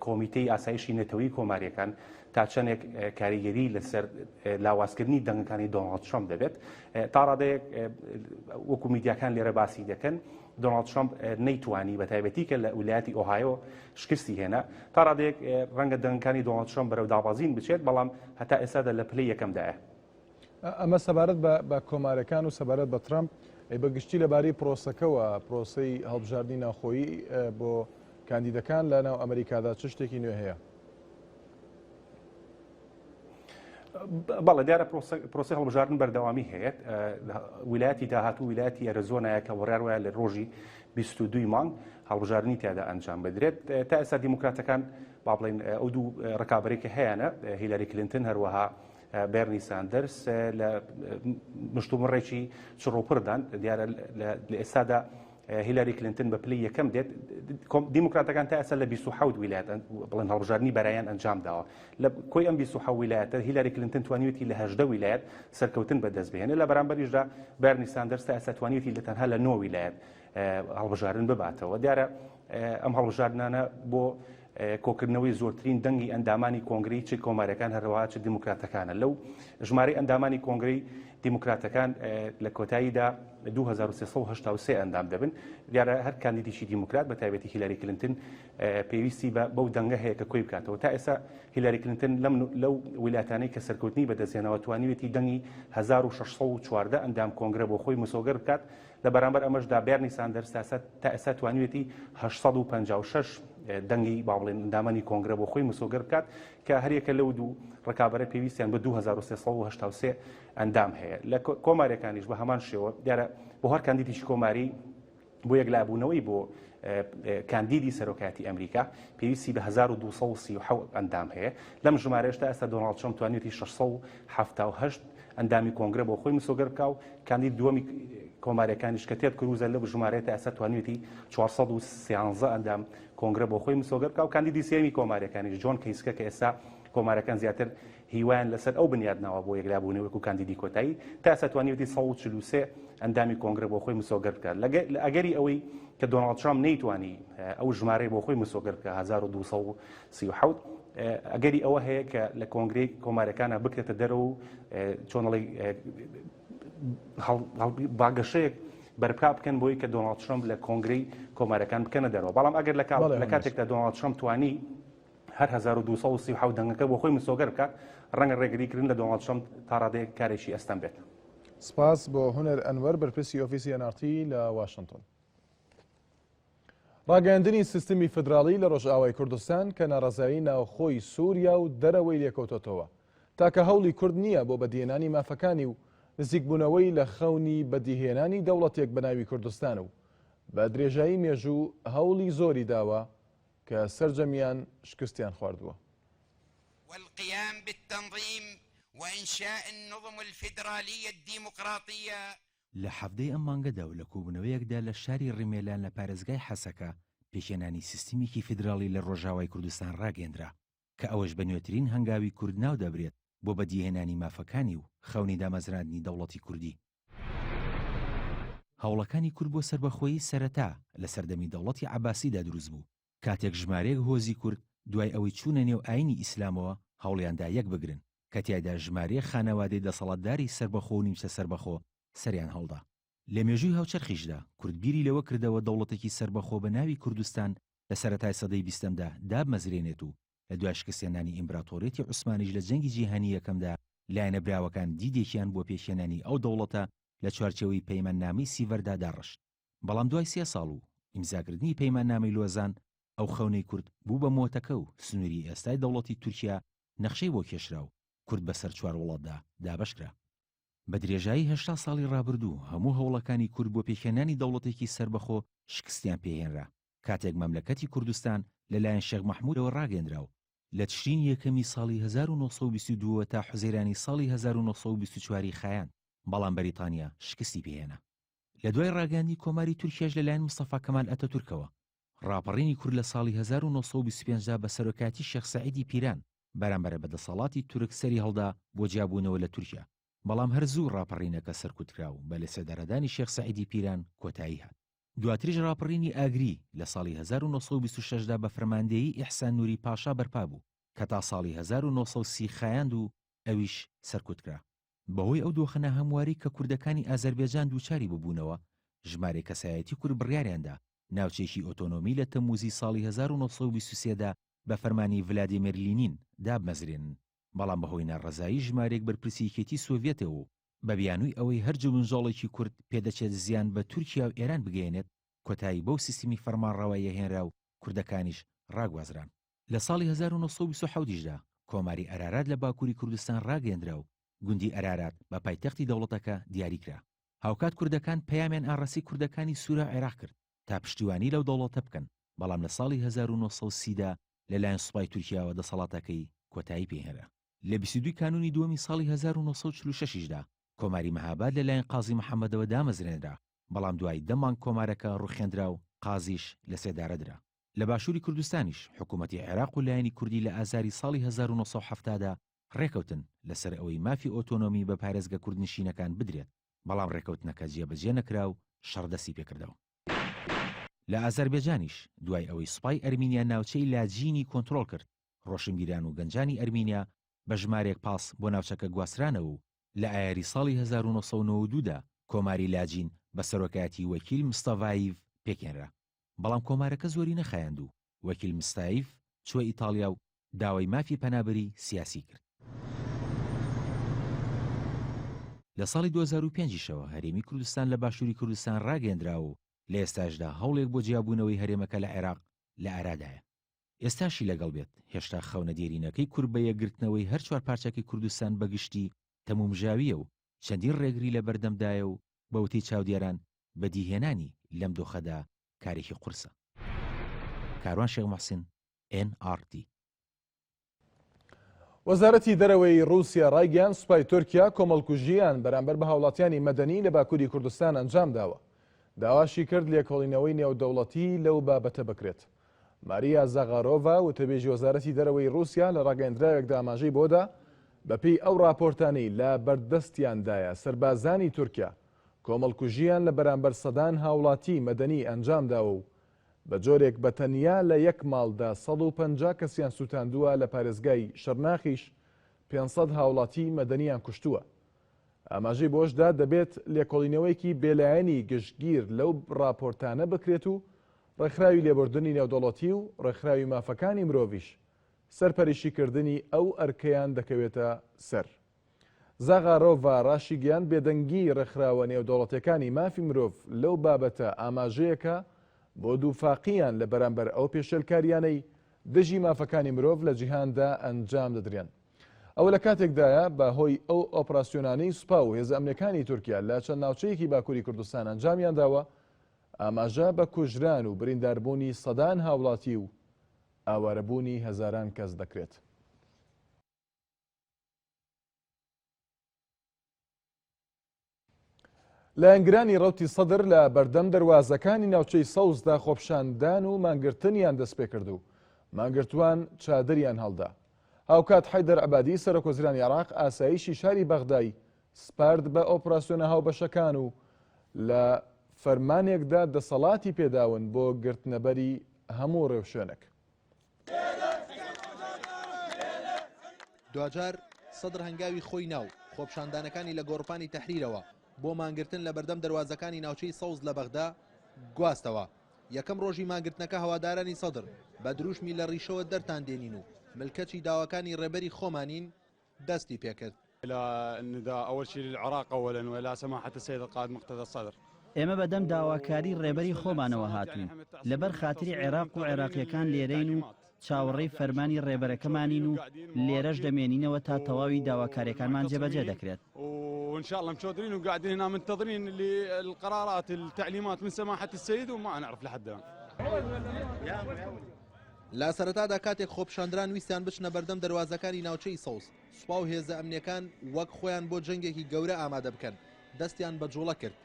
G: کۆمیتەی ئاسایشی نەتەوەی کۆماریەکان تا چەندێک کاریگەری لەسەر لاوازکردنی دەنگەکانی دۆناڵد ترەمپ دەبێت. تا ڕادەیەک وەکو میدیاکان لێرە باسی دەکەن دۆناڵد ترەمپ نەیتوانی بە تایبەتی کە لە ویلایەتی ئۆهایۆ شکستی هێنا تا ڕادەیەک ڕەنگە دەنگەکانی دۆناڵد ترەمپ بەرەو دابەزین بچێت بەڵام هەتا ئێستادا لە پلەی یەکەمدایە.
A: ئەمە سەبارەت بە کۆمارەکان و سەبارەت بە ترەمپ، ئەی بە گشتی لەبارەی پرۆسەکەوە، پرۆسەی هەڵبژاردنی ناوخۆیی بۆ کاندیدەکان لە ناو ئەمریکادا چ شتێکی نوێ هەیە؟
G: بەڵێ دیارە پرۆسی هەڵبژاردن بەردەوامی هەیە ویلایەتی داهاتوو ویلایەتی ئەرزۆنایە کە بڕیار وایە لە ڕۆژی 22 مانگ هەڵبژاردنی تیادا ئەنجام بدرێت تا ئێستا دیموکراتەکان با بڵێن ئەو دوو ڕکابەرێک کە هەیەە هیلاری کلینتن هەروەها بێرنی ساندەرس لە مشتومڕێکی چڕوپڕدان. دیارە لە ئێستادا هیلاری کلینتن بە پلەی یەکەم دێت. دیموکراتەکان تا ئێستا لە 27 ویلایەت بڵێن هەڵبژاردنی بەرایان ئەنجام داوە. لە کۆی ئەم 27 ویلایەتە هیلاری کلینتن توانیویەتی لە 18 ویلایەت سەرکەوتن بەدەست بهێنێت. لە بەرامبەریشدا بێرنی ساندەرس تا ئێستا توانیویەتی لە تەنها لە 9 ویلایەت هەڵبژاردن بباتەوە. دیارە ئەم هەڵبژاردنانە بۆ کۆکردنەوەی زۆرترین دەنگی ئەندامانی کۆنگرەی چ کۆماریەکان هەروەها چ دیموکراتەکانە. لەو ژمارەی ئەندامانی کۆنگرەی دیموکراتەکان لە کۆتاییدا 2383 ئەندام دەبن. دیارە هەر کاندیدێکی دیموکرات بە تایبەتی هیلاری کلینتن پێویستی بە بەو دەنگە هەیە کە کۆی بکاتەوە. تا ئێستا هیلاری کلینتن لەم لەو ویلایەتانەی کە سەرکەوتنی بەدەستهێناوە توانیویەتی دەنگی 1614 ئەندام کۆنگرە بۆ خۆی مسۆگەر بکات. لە بەرامبەر ئەمەشدا بێرنی ساندەرس تا ئێستا توانیویەتی 856 دەنگی با بڵێن ئەندامانی کۆنگرە بۆ خۆی مسۆگەر بکات کە هەریەکە لەو دوو ڕکابەرە پێویستیان بە 2383 ئەندام هەیە. لە کۆماریەکانیش بە هەمان شێوە دیارە بۆ هەر کاندیدێکی کۆماری بۆ یەکلابوونەوەی بۆ کاندیدی سەرۆکایەتی ئەمریکا پێویستی بە 1237 ئەندام هەیە. لەم ژمارەیەش تا ئێستا دۆناڵد ترەمپ توانیویەتی 678 ئەندامی کۆنگرە بۆ خۆی مسۆگەر بکا و کاندید دووەمی کۆماریەکانیش کە تێد کروزە لەو ژمارەیە تا ئێستا توانیویەتی 413 ئەندام کۆنگرە بۆ خۆی مسۆگەر بکا و کاندیدی سێیەمی کۆماریەکانیش جۆن کەیسکە کە ئێستا کۆمارەکان زیاتر هیوایان لەسەر ئەو بنیاد ناوە بۆ یەکلابوونەوەی وەکو کاندیدی کۆتایی تا ئێستا توانیویەتی 143 ئەندامی کۆنگرە بۆ خۆی مسۆگەر بکات. لە ئەگەری ئەوەی کە دۆناڵد ترامپ نەیتوانی ئەو ژمارەی بۆ خۆی مسۆگەر بکات 1237 ئەگەری ئەوە هەیە کە لە کۆنگرەی کۆمارەکانە بکرێتە دەرەوە و چۆنڵی باگەشەیەک بەرپا بکەن بۆی کە دۆناڵد ترامپ لە کۆنگرەی کۆمارەکان بکەنە دەرەوە. بەڵام ئەگەر لە کاتێکدا دۆناڵد ترامپ توانی هەر 1237 دەنگەکە بۆ خۆی مسۆگەر بکات، ڕەنگە ڕێگریکردن لە دۆناڵد ترامپ تا ڕادەیەک کارێکی ئەستەم بێت.
A: سپاس بۆ هونەر ئەنوەر، بەرپرسی ئۆفیسی NRT لە واشنتۆن. ڕاگەیاندنی سیستمی فیدراڵی لە ڕۆژئاوای کوردستان کە ناڕەزایی ناوخۆی سووریا و دەرەوەی لێکەوتۆتەوە، تاکە هەوڵی کورد نییە بۆ بەدیهێنانی مافەکانی و نزیکبوونەوەی لە خەونی بەدیهێنانی دەوڵەتێک بە ناوی کوردستان و بە درێژایی مێژوو هەوڵی زۆری داوە کە سەرجەمیان شکستیان خواردووە.
M: والقیام بالتنظیم وانشاء النظم الفیدرالیە الدیموقراطیە.
N: لە حەڤدەی ئەم مانگەدا و لە کۆبوونەوەیەکدا لە شاری ڕیمێلان لە پارێزگای حەسەکە، پێکهێنانی سیستمیکی فیدراڵی لە ڕۆژاوای کوردستان ڕاگەیەندرا، کە ئەوەش بە نوێترین هەنگاوی کورد ناو دەبرێت بۆ بەدیهێنانی مافەکانی و خەونی دامەزراندنی دەوڵەتی کوردی. هەوڵەکانی کورد بۆ سەربەخۆیی سەرەتا لە سەردەمی دەوڵەتی عەباسیدا دروست بوو، کاتێک ژمارەیەک هۆزی کورد دوای ئەوەی چوونە نێو ئایینی ئیسلامەوە هەوڵیاندا یەکبگرن، کە تیایدا ژمارەیەک خانەوادەی دەسەڵاتداری سەربەخۆ و نیمچە سەربەخۆ سەریان هەڵدا. لە مێژووی هاوچەرخیشدا کورد بیری لەوە کردەوە دەوڵەتێکی سەربەخۆ بە ناوی کوردستان لە سەرەتای سەدەی بیستەمدا دابمەزرێنێت و لە دوای شکستهێنانی ئیمبراتۆریەتی عوسمانیش لە جەنگی جیهانی یەکەمدا لایەنە براوەکان دیدێکیان بۆ پێکهێنانی ئەو دەوڵەتە لە چوارچێوەی پەیماننامەی سیڤەردا داڕشت. بەڵام دوای سێ ساڵ و ئیمزاکردنی پەیماننامەی لۆزان ئەو خەونەی کورد بوو بە مۆتەکە و سنووری ئێستای دەوڵەتی تورکیا نەخشەی بۆ کێشرا و کورد بەسەر چوار وڵاتدا دابەشکرا. بە درێژایی 80 ساڵی ڕابردوو هەموو هەوڵەکانی کورد بۆ پێکهێنانی دەوڵەتێکی سەربەخۆ شکستیان پێهێنرا، کاتێک مەملەکەتی کوردستان لە لایەن شێخ مەحموودەوە ڕاگەیەندرا و لە تشرینی یەکەمی ساڵی 1922 وە تا حوزەیرانی ساڵی 1924 ی خایاند، بەڵام بەریتانیا شکستی پێهێنا. لە دوای ڕاگەیاندنی کۆماری تورکیاش لە لایەن مستەفا کەمال ئەتەتورکەوە، ڕاپەڕینی کورد لە ساڵی 1925 دا بە سەرۆکایەتی شێخ سەعیدی پیران بەرامبەر بە دەسەڵاتی تورک سەری هەڵدا بۆ جیابوونەوە لە تورکیا، بەڵام هەر زوو ڕاپەڕینەکە سەرکوت کرا و بە لەسێدارەدانی شێخ سەعیدی پیران کۆتایی هات. دواتریش ڕاپەڕینی ئاگری لە ساڵی 1926 دا بە فەرماندەیی ئیحسان نوری پاشا بەرپا بوو کە تا ساڵی 1930 خایاند و ئەویش سەرکوت کرا. بەهۆی ئەو دۆخە ناهەموارەی کە کوردەکانی ئازەربێجان دووچاری ببوونەوە، ژمارەی کەسایەتی کورد بڕیاریاندا ناوچەیەکی ئۆتۆنۆمی لە تەمموزی ساڵی 1923 دا بە فەرمانی ڤلادیمێر لینین دابمەزرێنن، بەڵام بەهۆی ناڕەزایی ژمارەیەک بەرپرسی یەکێتی سۆڤیەتەوە و بە بیانووی ئەوەی هەر جموجۆڵێکی کورد پێدەچێت زیان بە تورکیا و ئێران بگەیەنێت، کۆتایی بەو سیستمی فەرمانڕەواییە هێنرا و کوردەکانیش ڕاگوازران. لە ساڵی 1927 یشدا کۆماری ئەرارات لە باکووری کوردستان ڕاگەیەندرا و گوندی ئەرارات بە پایتەختی دەوڵەتەکە دیاری کرا. هاوکات کوردەکان پەیامیان ئاڕاستەی کوردەکانی سووریا و عێراق کرد تا پشتیوانی لەو دەوڵەتە بکەن، بەڵام لە ساڵی 1930 دا لەلایەن سوپای تورکیاوە دەسەڵاتەکەی کۆتایی پێهێنرا. لە 22 کانوونی دووەمی ساڵی 1946 یشدا کۆماری مەهاباد لەلایەن قازی محەمەدەوە دامەزرێنرا، بەڵام دوای دە مانگ کۆمارەکە ڕووخێندرا و قازیش لەسێدارە درا. لە باشووری کوردستانیش حکوومەتی عێراق و لایەنی کوردی لە ئازاری ساڵی 1970 دا ڕێکەوتن لەسەر ئەوەی مافی ئۆتۆنۆمی بە پارێزگە کوردنشینەکان بدرێت، بەڵام ڕێکەوتنەکە جێبەجێ نەکرا و شەڕ دەستی پێکردەوە. لە ئازەربێجانیش دوای ئەوەی سوپای ئەرمینیا ناوچەی لاجینی کۆنترۆڵ کرد، ڕۆشنبیران و گەنجانی ئەرمینیا بە ژمارەیەک پاس بۆ ناوچەکە گواسترانەوە و لە ئایاری ساڵی 1992 دا کۆماری لاجین بە سەرۆکایەتی وەکیل مستەڤایڤ پێکهێنرا. بەڵام کۆمارەکە زۆری نەخایاند و وەکیل مستایڤ چووە ئیتاڵیا و داوای مافی پەنابەری سیاسی کرد. لە ساڵی 2005 یشەوە هەرێمی کوردستان لە باشووری کوردستان ڕاگەیەندراوە و لە ئێستاشدا هەوڵێک بۆ جیابوونەوەی هەرێمەکە لە عێراق لە ئارادایە. ئێستاشی لەگەڵ بێت هێشتا خەونە دێرینەکەی کورد بە یەکگرتنەوەی هەر چوار پارچەکەی کوردستان بە گشتی تەمومژاوییە و چەندین ڕێگری لە بەردەمدایە و بە وتەی چاودێران بەدیهێنانی لەم دۆخەدا کارێکی قورسە. کاروان شێخ موحسین، ئێن ئاڕ تی.
A: وەزارەتی دەرەوەی ڕووسیا ڕایگەیاند سوپای تورکیا کۆمەڵکوژییان بەرامبەر بە هاوڵاتیانی مەدەنی لە باکووری کوردستان ئەنجامداوە. داواشی کرد لێکۆڵینەوەی نێودەوڵەتی لەو بابەتە بکرێت. ماریا زاغارۆڤا وتەبێژی وەزارەتی دەرەوەی ڕووسیا لە ڕاگەیەندراوێکدا ئاماژەی بەوەدا بەپێی ئەو ڕاپۆرتانەی لە بەردەستیاندایە سەربازانی تورکیا کۆمەڵکوژییان لە بەرامبەر سەدان هاوڵاتی مەدەنی ئەنجامداوە و بە جۆرێک بە تەنیا لە یەک ماڵدا 150 کەسیان سووتاندووە لە پارێزگای شەرناخیش 500 هاوڵاتی مەدەنیان کوشتووە. ئاماژەی بەوەشدا دەبێت لێکۆڵینەوەیەکی بێلایەنی گشتگیر لەو ڕاپۆرتانە بکرێت و ڕێکخراوی لێبوردنی نێودەوڵەتی و ڕێکخراوی مافەکانی مرۆڤیش سەرپەرشتیکردنی ئەو ئەرکەیان دەکەوێتە سەر. زاغارۆڤا ڕاشیگەیاند بێدەنگیی ڕێکخراوە نێودەوڵەتیەکانی مافی مرۆڤ لەو بابەتە ئاماژەیەکە بۆ دووفاقییان لە بەرامبەر ئەو پێشێلکارییانەی دژی مافەکانی مرۆڤ لە جیهاندا ئەنجام دەدرێن. ئەوە لە کاتێکدایە بە هۆی ئەو ئۆپراسیۆنانەی سوپا و هێزە ئەمنیەکانی تورکیا لە چەند ناوچەیەکی باکووری کوردستان ئەنجامیان داوە، ئاماژە بە کوژران و برینداربوونی سەدان هاوڵاتی و ئاوارەبوونی هەزاران کەس دەکرێت. لایەنگرانی ڕەوتی سەدر لە بەردەم دەروازەکانی ناوچەی سەوزدا خۆپیشاندان و مانگرتنیان دەستپێکرد و مانگرتووان چادریان هەڵدا. هاوکات حەیدەر عەبادی سەرۆکوەزیرانی عێراق ئاسایشی شاری بەغدای سپارد بە ئۆپراسیۆنە هاوبەشەکان و لە فەرمانێکدا دەسەڵاتی پێداون بۆ گرتنەبەری هەموو ڕێوشوێنێک.
O: دواجار سەدر هەنگاوی خۆی نا و خۆپیشاندانەکانی لە گۆڕپانی تەحریرەوە بۆ مانگرتن لە بەردەم دەروازەکانی ناوچەی سەوز لە بەغدا گواستەوە. یەکەم ڕۆژی مانگرتنەکە هەوادارانی سەدر بە دروشمی لە ڕیشەوە دەرتان دێنین و ملکەچی داواکانی ڕێبەری خۆمانین دەستی پێکرد.
P: ئێمە بەدەم داواکاری ڕێبەری خۆمانەوە هاتووین، لەبەر خاتری عێراق و عێراقییەکان لێرەین و چاوەڕێی فەرمانی ڕێبەرەکەمانین و لێرەش دەمێنینەوە تا تەواوی داواکارییەکانمان جێبەجێ دەکرێت.
O: لە سەرەتادا کاتێک خۆپیشاندران ویستیان بچنە بەردەم دەروازەکانی ناوچەی سەوز، سوپا و هێزە ئەمنییەکان وەک خۆیان بۆ جەنگێکی گەورە ئامادە بکەن، دەستیان بە جوڵە کرد.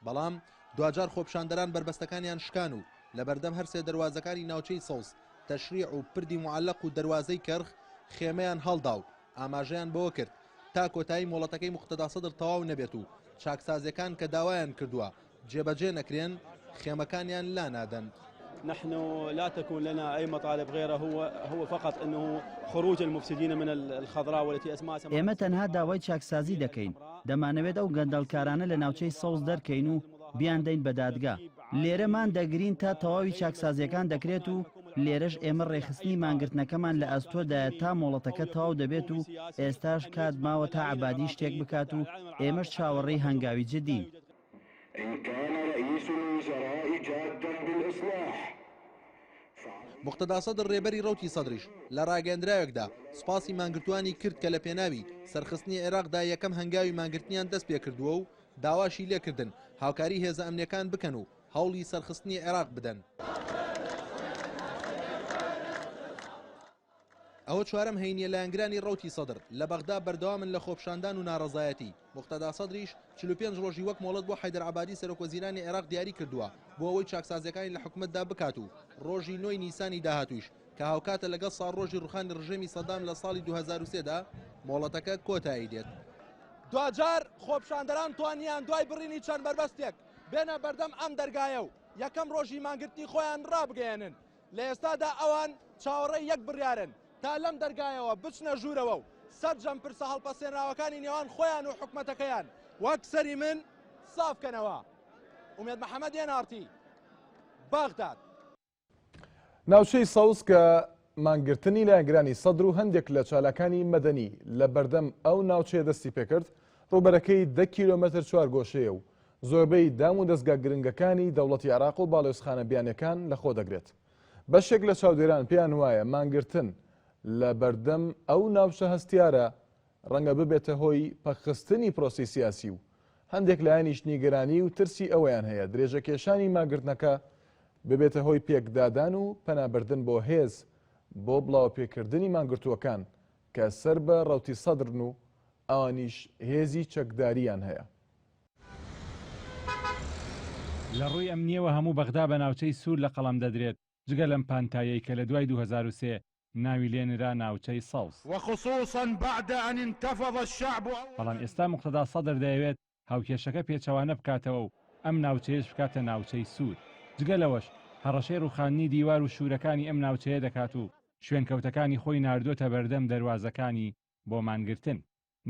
O: بەڵام دواجار خۆپیشاندەران بەربەستەکانیان شکان و لەبەردەم هەرسێ دەروازەکانی ناوچەی سەوز، تەشریع و پردی موعەلەق و دەروازەی کەرخ خێمەیان هەڵدا و ئاماژەیان بەوە کرد تا کۆتایی مۆڵەتەکەی موقتەدا سەدر تەواو نەبێت و چاکسازیەکان کە داوایان کردووە جێبەجێ نەکرێن خێمەکانیان لانادەن.
Q: نحن لا تكون لنا أي مطالب غيره هو هو فقط أنه خروج المفسدين من الخضراء والتي أسماء
P: ئێمە تەنها داوای چاکسازی دەکەین، دەمانەوێت ئەو گەندەڵکارانە لە ناوچەی سەوز دەرکەین و بیاندەین بە دادگا. لێرە مان دەگرین تا تەواوی چاکسازیەکان دەکرێت و لێرەش ئێمە ڕێکخستنی مانگرتنەکەمان لە ئەستۆدایە تا مۆڵەتەکە تەواو دەبێت و ئێستاش کات ماوە تا عەبادی شتێک بکات و ئێمەش چاوەڕێی هەنگاوی جدین.
O: موقتەدا سەدر رێبەری رەوتی سەدریش لە راگەیەندراوێکدا سوپاسی مانگرتووانی کرد کە لە پێناوی سەرخستنی عێراقدا یەکەم هەنگاوی مانگرتنیان دەستپێکردووە و داواشی لێکردن هاوکاری هێزە ئەمنیەکان بکەن و هەوڵی سەرخستنی عێراق بدەن. ئەوە چوارەم هەینیە لایەنگرانی ڕەوتی سەدر لە بەغدا بەردەوامن لە خۆپیشاندان و ناڕەزایەتی، موقتەدا سەدریش 45 ڕۆژی وەک مۆڵەت بۆ حەیدەر عەبادی سەرۆکوەزیرانی عێراق دیاری کردووە بۆ ئەوەی چاکسازیەکانی لە حکومەتدا بکات و ڕۆژی نۆی نیسانی داهاتوویش کە هاوکاتە لەگەڵ ساڵڕۆژی ڕوخانی ڕژێمی سەدام لە ساڵی 2003 دا مۆڵەتەکە کۆتایی دێت. دواجار خۆپیشاندەران توانیان دوای بڕینی چەند بەربەستێک بێنە بەردەم ئەم دەرگایە و یەکەم ڕۆژی مانگرتنی خۆیان ڕابگەیەنن. لە ئێستادا ئەوان چاوەڕێی یەک بڕیارن تا لەم دەرگایەوە بچنە ژوورەوە و سەرجەم پرسە هەڵپەسێنراوەکانی نێوان خۆیان و حکومەتەکەیان وەک سەری من ساف کەنەوە. ئومێد محەمەد ئێن ئاڕ تی، بەغداد.
A: ناوچەی سەوز کە مانگرتنی لایەنگرانی سەدر و هەندێک لە چالاکانی مەدەنی لە بەردەم ئەو ناوچەیە دەستی پێکرد، ڕووبەرەکەی دە کیلۆمەتر چوارگۆشەیە و زۆربەی دام و دەزگا گرنگەکانی دەوڵەتی عێراق و باڵیۆزخانە بیانیەکان لەخۆ دەگرێت. بەشێک لە چاودێران پێیان وایە مانگرتن لە بەردەم ئەو ناوچە هەستیارە ڕەنگە ببێتە هۆی پەکخستنی پرۆسەی سیاسی و هەندێک لایەنیش نیگەرانی و ترسی ئەوەیان هەیە درێژەکێشانی مانگرتنەکە ببێتە هۆی پێکدادان و پەنابردن بۆ هێز بۆ بڵاوەپێکردنی مانگرتووەکان کە سەر بە ڕەوتی سەدرن و ئەوانیش هێزی چەکدارییان هەیە.
R: لە ڕووی ئەمنییەوە هەموو بەغدا بە ناوچەی سوور لە قەڵەم دەدرێت، جگە لەم پانتاییەی کە لە دوای 2003 ناوی لێ نرا ناوچەی سەوز.
S: وخصوصا بعد ان انتفض الشعب اولا.
R: بەڵام ئێستا موقتەدا سەدر دەیەوێت هاوکێشەکە پێچەوانە بکاتەوە و ئەم ناوچەیەش بکاتە ناوچەی سوور. جگە لەوەش هەڕەشەی ڕووخاندنی دیوار و شوورەکانی ئەم ناوچەیە دەکات و شوێنکەوتەکانی خۆی ناردۆتە بەردەم دەروازەکانی بۆ مانگرتن.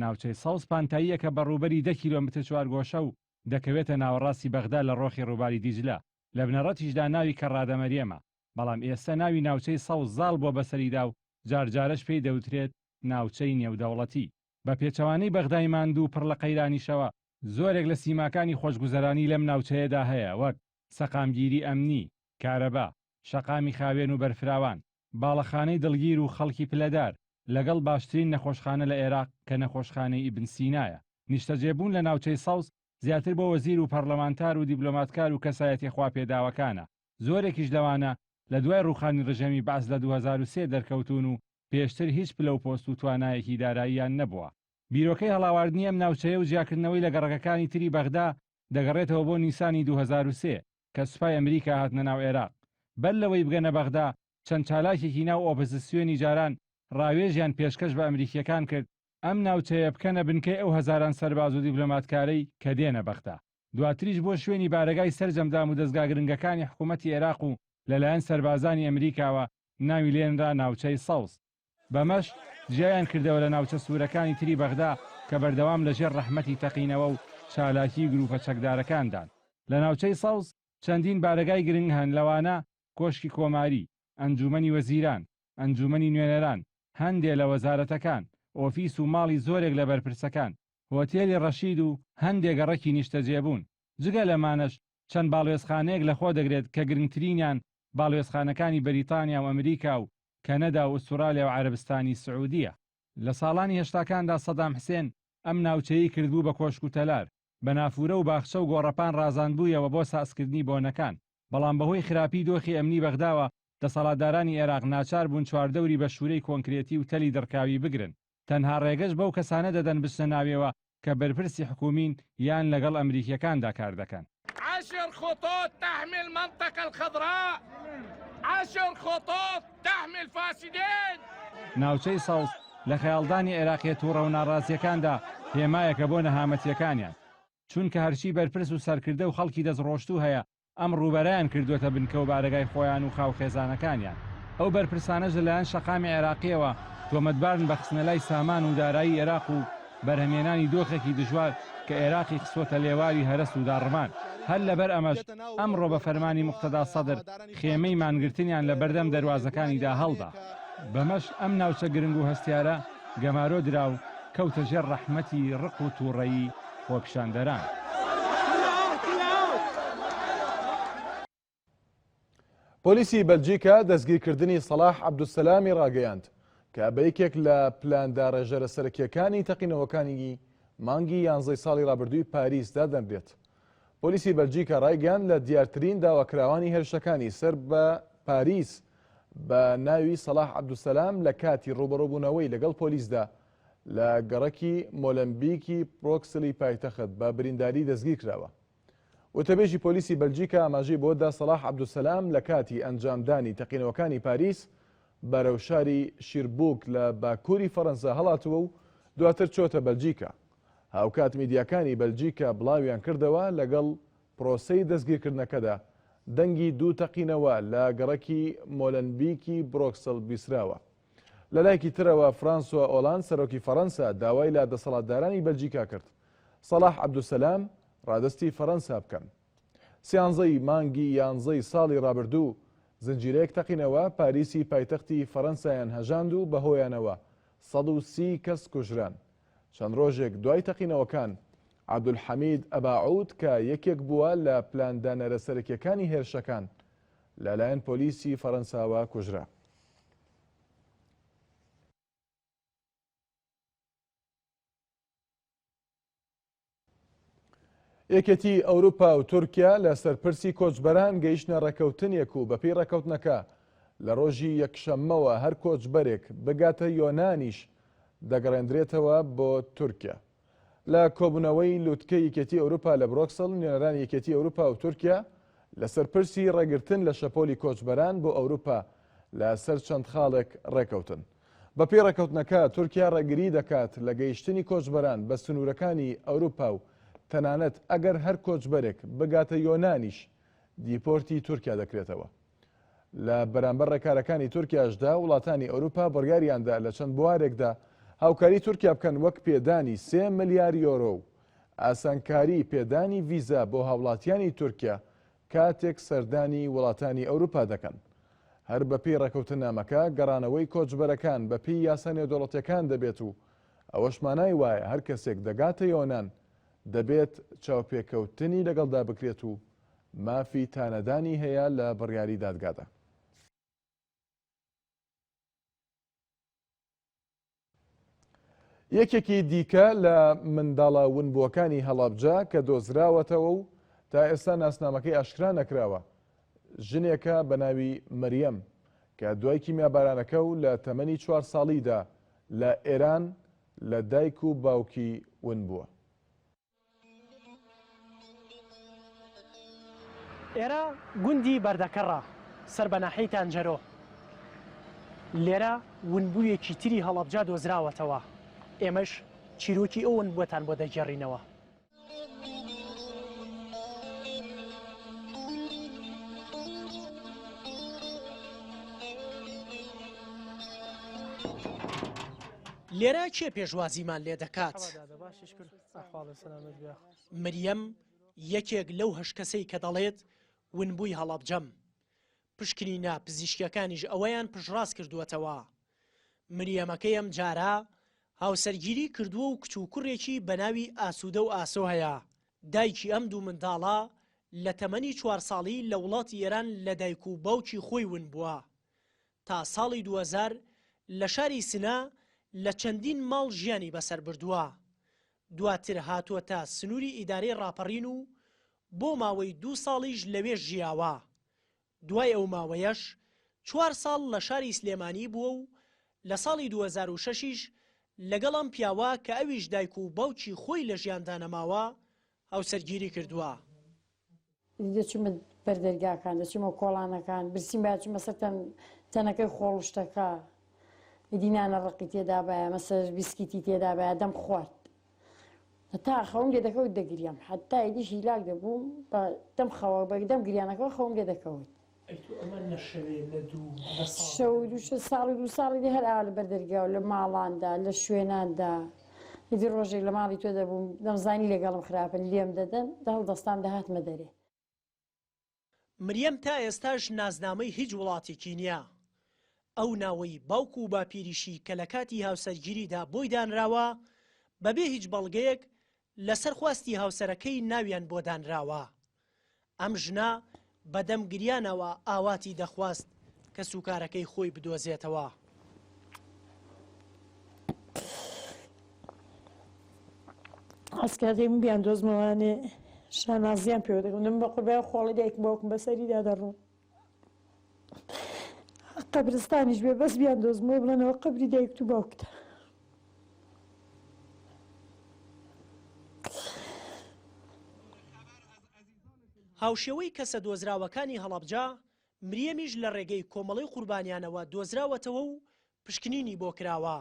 R: ناوچەی سەوز پانتاییەکە بە ڕووبەری دە کیلۆمتر چوارگۆشە و دەکەوێتە ناوەڕاستی بەغدا لە ڕۆخی ڕووباری دیجلە، لە بنەڕەتیشدا ناوی کەڕادە مەریەمە، بەڵام ئێستە ناوی ناوچەی سەوز زاڵ بووە بەسەریدا و جارجارەش پێی دەوترێت ناوچەی نێودەوڵەتی. بە پێچەوانەی بەغدای ماندوو و پڕ لە قەیرانیشەوە، زۆرێک لە سیماکانی خۆشگوزەرانی لەم ناوچەیەدا هەیە وەک، سەقامگیری ئەمنی، کارەبا، شەقامی خاوێن و بەرفراوان، باڵەخانەی دڵگیر و خەڵکی پلەدار، لەگەڵ باشترین نەخۆشخانە لە ئێراق کە نەخۆشخانەی ئیبن سینایە. نیشتەجێبوون لە ناوچەی سەوز زیاتر بۆ وەزیر و پەڕلەمانتار و دیبلۆماتکار و کەسایەتیە خواپێداوەکانە، زۆرێکیش لەوانە لە دوای ڕووخانی ڕژێمی بەعس لە 2003 دەرکەوتوون و پێشتر هیچ پلە و پۆست و توانایەکی داراییان نەبووە. بیرۆکەی هەڵاواردنی ئەم ناوچەیە و جیاکردنەوەی لە گەڕەکەکانی تری بەغدا دەگەڕێتەوە بۆ نیسانی 2003 کە سوپای ئەمریکا هاتنە ناو عێراق. بەر لەوەی بگەنە بەغدا چەند چالاکێکی ناو ئۆپزسیۆنی جاران ڕاوێژیان پێشکەش بە ئەمریکییەکان کرد ئەم ناوچەیە بکەنە بنکەی ئەو هەزاران سەرباز و دیبلۆماتکارەی کە دێنە بەغدا. دواتریش بۆ شوێنی بارەگای سەرجەم دامودەزگا گرنگەکانی حکوومەتی عێراق و لەلایەن سەربازانی ئەمریکاوە ناوی لێنرا ناوچەی سەوز. بەمەش جیایان کردەوە لە ناوچە سوورەکانی تری بەغدا کە بەردەوام لەژێر ڕەحمەتی تەقینەوە و چالاکیی گرووپە چەکدارەکاندان. لە ناوچەی سەوز چەندین بارەگای گرنگ هەن لەوانە کۆشکی کۆماری، ئەنجوومەنی وەزیران، ئەنجوومەنی نوێنەران، هەندێ لە وەزارەتەکان، ئۆفیس و ماڵی زۆرێک لە بەرپرسەکان، هۆتێلی ڕەشید و هەندێ گەڕەکی نیشتەجێبوون. جگە لەمانەش چەند باڵوێزخانەیەک لەخۆ دەگرێت کە گرنگترینیان باڵوێزخانەکانی بەریتانیا و ئەمریکا و کەنەدا و ئوستوڕالیا و عەرەبستانی سعودیە. لە ساڵانی هەشتاکاندا سەدام حسێن ئەم ناوچەیەی کردبوو بە کۆشک و تەلار، بە نافورە و باخچە و گۆڕەپان ڕازاندبوویەوە بۆ سازکردنی بۆنەکان، بەڵام بەهۆی خراپی دۆخی ئەمنی بەغداوە دەسەڵاتدارانی ئێراق ناچار بوون چواردەوری بە شوورەی کۆنکرێتی و تەلی دڕکاوی بگرن، تەنها ڕێگەش بەو کەسانە دەدەن بچنە ناوێوە کە بەرپرسی حکوومین یان لەگەڵ ئەمریکییەکاندا کار دەکەن.
S: عشر خطوط تحمي المنطقة الخضراء عشر خطوط تحمي الفاسدين.
R: ناوچەی سەوز لە خەیاڵدانی عێراقییە تووڕە و ناڕازییەکاندا هێمایەکە بۆ نەهامەتییەکانیان، چونکە هەرچی بەرپرس و سەرکردە و خەڵکی دەستڕۆشتوو هەیە ئەم ڕووبەرەیان کردووەتە بنکە و بارەگای خۆیان و خاوخێزانەکانیان. ئەو بەرپرسانەش لەلایەن شەقامی عێراقییەوە تۆمەتبارن بە خستنەلای سامان و دارایی عێراق و بەرهەمهێنانی دۆخێکی دژوار کە عێراقی خستووەتە لێواری هەرەس و داڕمان. هەر لەبەر ئەمەش ئەمڕۆ بە فەرمانی موقتەدا سەدر خێمەی مانگرتنیان لە بەردەم دەروازەکانیدا هەڵدا. بەمەش ئەم ناوچە گرنگ و هەستیارە گەمارۆ درا و کەوتە ژێر ڕەحمەتی ڕق و تووڕەیی خۆپیشاندەران.
A: پۆلیسی بەلجیکا دەستگیرکردنی سەڵاح عەبدولسەلامی ڕاگەیاند کە بە یەکێک لە پلانداڕێژەرە سەرەکییەکانی تەقینەوەکانی مانگی یانزەی ساڵی ڕابردووی پاریس دادەنرێت. پۆلیسی بەلجیکا ڕایگەیاند لە دیارترین داواکراوانی هێرشەکانی سەر بە پاریس. بە ناوی سەڵاح عەبدولسەلام لە کاتی ڕووبەڕووبوونەوەی لەگەڵ پۆلیسدا لە گەڕەکی مۆلەنبیکی برۆکسلی پایتەخت بە برینداری دەستگیرکراوە. وتەبێژی پۆلیسی بەلجیکا ئاماژەی بەوەدا سەڵاح عەبدولسەلام لە کاتی ئەنجامدانی تەقینەوەکانی پاریس بەرەو شاری شیربوک لە باکووری فەرەنسا هەڵاتووە و دواتر چۆتە بەلجیکا. هاوکات میدیاکانی بەلجیکا بڵاویان کردەوە لەگەڵ پرۆسەی دەستگیرکردنەکەدا دەنگی دوو تەقینەوە لە گەڕەکی مۆلەنبیکی برۆکسل بیسراوە. لەلایەکی ترەوە فرانسوا ئۆلاند سەرۆکی فەرەنسا داوای لە دەسەڵاتدارانی بەلجیکا کرد سەڵاح عەبدولسەلام ڕادەستی فەرەنسا بکەن. سیانزەی مانگی یانزەی ساڵی ڕابردوو زنجیرەیەک تەقینەوە پاریسی پایتەختی فەرەنسایان هەژاند و بەهۆیانەوە 130 کەس کوژران. چەند ڕۆژێک دوای تەقینەوەکان عەبدولحەمید ئەباعود کە یەکێک بووە لە پلاندانەرە سەرەکیەکانی هێرشەکان لەلایەن پۆلیسی فەرەنساوە کوژرا. یەکێتی ئەوروپا و تورکیا لەسەر پرسی کۆچبەران گەیشتنە ڕێکەوتنێک و بەپێی ڕێکەوتنەکە لە ڕۆژی یەکشەممەوە هەر کۆچبەرێک بگاتە یۆنانیش دەگەڕێندرێتەوە بۆ تورکیا. لە کۆبوونەوەی لوتکەی یەکێتی ئەوروپا لە برۆکسڵ، نوێنەرانی یەکێتی ئەوروپا و تورکیا لەسەر پرسی ڕێگرتن لە شەپۆلی کۆچبەران بۆ ئەوروپا لەسەر چەند خاڵێک ڕێکەوتن. بەپێی ڕێکەوتنەکە، تورکیا ڕێگری دەکات لە گەیشتنی کۆچبەران بە سنوورەکانی ئەوروپا و تەنانەت ئەگەر هەر کۆچبەرێک بگاتە یۆنانیش دیپۆرتی تورکیا دەکرێتەوە. لە بەرامبەر ڕێکارەکانی تورکیاشدا وڵاتانی ئەوروپا بڕیاریاندا لە چەند بوارێکدا هاوکاری تورکیا بکەن وەک پێدانی سێ ملیار یۆرۆ و ئاسانکاری پێدانی ڤیزا بۆ هاوڵاتیانی تورکیا کاتێک سەردانی وڵاتانی ئەوروپا دەکەن. هەر بەپێی ڕێکەوتننامەکە گەڕانەوەی کۆچبەرەکان بەپێی یاسا نێودەوڵەتیەکان دەبێت و ئەوەش مانای وایە هەر کەسێک دەگاتە یۆنان دەبێت چاوپێکەوتنی لەگەڵدا بکرێت و مافی تانەدانی هەیە لە بڕیاری دادگادا. یەکێکی دیکە لە منداڵە ونبووەکانی هەڵەبجە کە دۆزراوەتەوە و تا ئێستا ناسنامەکەی ئاشکرا نەکراوە، ژنێکە بە ناوی مریەم کە دوای کیمیابارانەکە و لە تەمەنی چوار ساڵیدا لە ئێران لە دایک و باوکی ون بووە.
T: ئێرە گوندی بەردەکەڕە سەر بە ناحیەی تانجەرۆ. لێرە ونبوویەکی تری هەڵەبجە دۆزراوەتەوە، ئێمەش چیرۆکی ئەو ونبووەتان بۆ دەگێڕینەوە. لێرە کێ پێشوازیمان لێ دەکات؟ مریەم یەکێک لەو هەشت کەسەی کە دەڵێت ونبووی هەڵەبجەم. پشکنینە پزیشکیەکانیش ئەوەیان پشتڕاست کردووەتەوە. مریەمەکەی ئەمجارە هاوسەرگیری کردووە و کچ و کوڕێکی بەناوی ئاسوودە و ئاسۆ هەیە. دایکی ئەم دوو منداڵە لە تەمەنی چوار ساڵی لە وڵاتی ئێران لە دایک و باوکی خۆی ون بووە. تا ساڵی 2000 لە شاری سنە لە چەندین ماڵ ژیانی بەسەر بردووە. دواتر هاتووەتە سنووری ئیدارەی ڕاپەڕین و بۆ ماوەی دوو ساڵیش لەوێش ژیاوە. دوای ئەو ماوەیەش چوار ساڵ لە شاری سلێمانی بووە و لە ساڵی 2006 یش لەگەڵ ئەم پیاوە کە ئەویش دایک و باوکی خۆی لە ژیاندا نەماوە هاوسەرگیری کردووە.
U: دەچوومە بەر دەرگاکان، دەچوومە کۆڵانەکان، برسیم بایە چوومە سەر تەنەکەی خۆڵ و شتەکە، ئیدی نانە ڕەقی تێدابایە، مەسەر بیسکیتی تێدابایە دەمخوارد. هەتا خەوم لێ دەکەوت دەگریام، حەتا ئیدیش هیلاک دەبووم بە دەم خەوە بە دەم گریانەکەوە خەوم لێ دەکەوت.
T: ئەی تۆ ئەمە نە شەوێ نە دوو نە ساڵێ.
U: شەو و دوو ساڵ و دوو ساڵی دی هەر ئاوا لە بەر دەرگا و لە ماڵاندا لە شوێناندا ئیدی ڕۆژێک لە ماڵی تۆ دەبووم دەمزانی لەگەڵم خراپن لێم دەدەن دەهەڵدەستام دەهاتمە دەرێ.
T: مریەم تا ئێستاش نازنامەی هیچ وڵاتێکی نییە. ئەو ناوەی باوک و باپیریشی کە لە کاتی هاوسەرگیریدا بۆی دانراوە، بەبێ هیچ بەڵگەیەک لەسەر خواستی هاوسەرەکەی ناویان بۆ دانراوە. ئەم ژنە بەدەم گریانەوە ئاواتی دەخواست کەسوکارەکەی خۆی بدۆزێتەوە.
V: ئەسکاتێک من بیان دۆزمەوانێ شانازیان پێوە دەکەم دەم بە قوربای خۆڵی دایکم باوکم بەسەریدا دەڕۆم. قەبرستانیش بێ بەس بیان دۆزمەوە بڵێنەوە قەبری دایکت و باوکتە.
T: هاوشێوەی کەسە دۆزراوەکانی هەڵەبجە، مریەمیش لە ڕێگەی کۆمەڵەی قوربانیانەوە دۆزراوەتەوە و پشکنینی بۆ کراوە،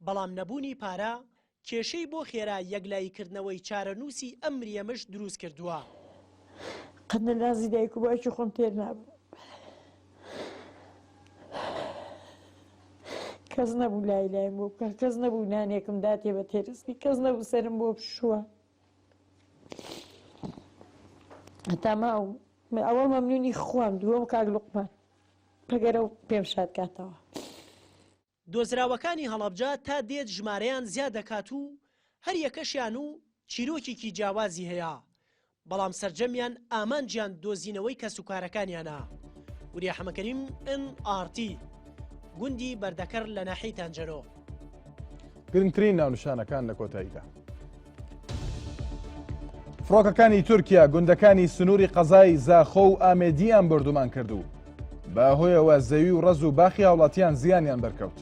T: بەڵام نەبوونی پارە کێشەی بۆ خێرا یەکلاییکردنەوەی چارەنووسی ئەم مریەمەش دروستکردووە.
V: قەت لە نازی دایک و باوکی خۆم تێر نابووم. کەس نەبوو لای لایم بۆ بکا، کەس نەبوو نانێکم داتێ بە تێرسکی، کەس نەبوو سەرم بۆ بشووە. هەتا ماوم ئەوە مەمنونی خوام دووەم کاک لوقمان ئەگەر ئەو پێم شاد کاتەوە.
T: دۆزراوەکانی هەڵەبجە تا دێت ژمارەیان زیاد دەکات و هەریەکەشیان و چیرۆکێکی جیاوازی هەیە، بەڵام سەرجەمیان ئامانجیان دۆزینەوەی کەسوکارەکانیانە. وریا حەمەکەریم، ئێن ئاڕ تی، گوندی بەردەکەر لە ناحیەی تانجەرۆ.
A: گرنگترین ناونیشانەکان لە کۆتاییدا. فڕۆکەکانی تورکیا گوندەکانی سنووری قەزای زاخۆ و ئامێدیان بردومان کرد و بە هۆیەوە زەوی و ڕەز و باخی هاوڵاتیان زیانیان بەرکەوت.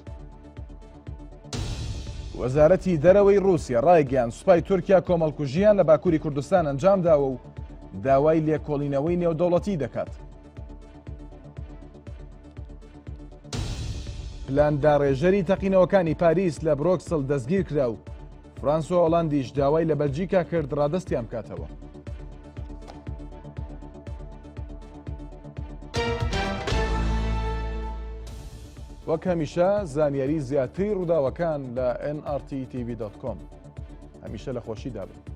A: وەزارەتی دەرەوەی رووسیا ڕایگەیان سوپای تورکیا کۆمەڵکوژیان لە باکووری کوردستان ئەنجام داوە و داوای لێکۆڵینەوەی نێودەوڵەتی دەکات. پلانداڕێژەری تەقینەوەکانی پاریس لە برۆکسل دەستگیر کرا و فرانسوا ئۆلاندیش داوای لە بەلجیکا کرد ڕادەستیان بکاتەوە. وەک هەمیشە زانیاری زیاتری ڕووداوەکان لە nrttv.com هەمیشە لە خۆشیدا بن.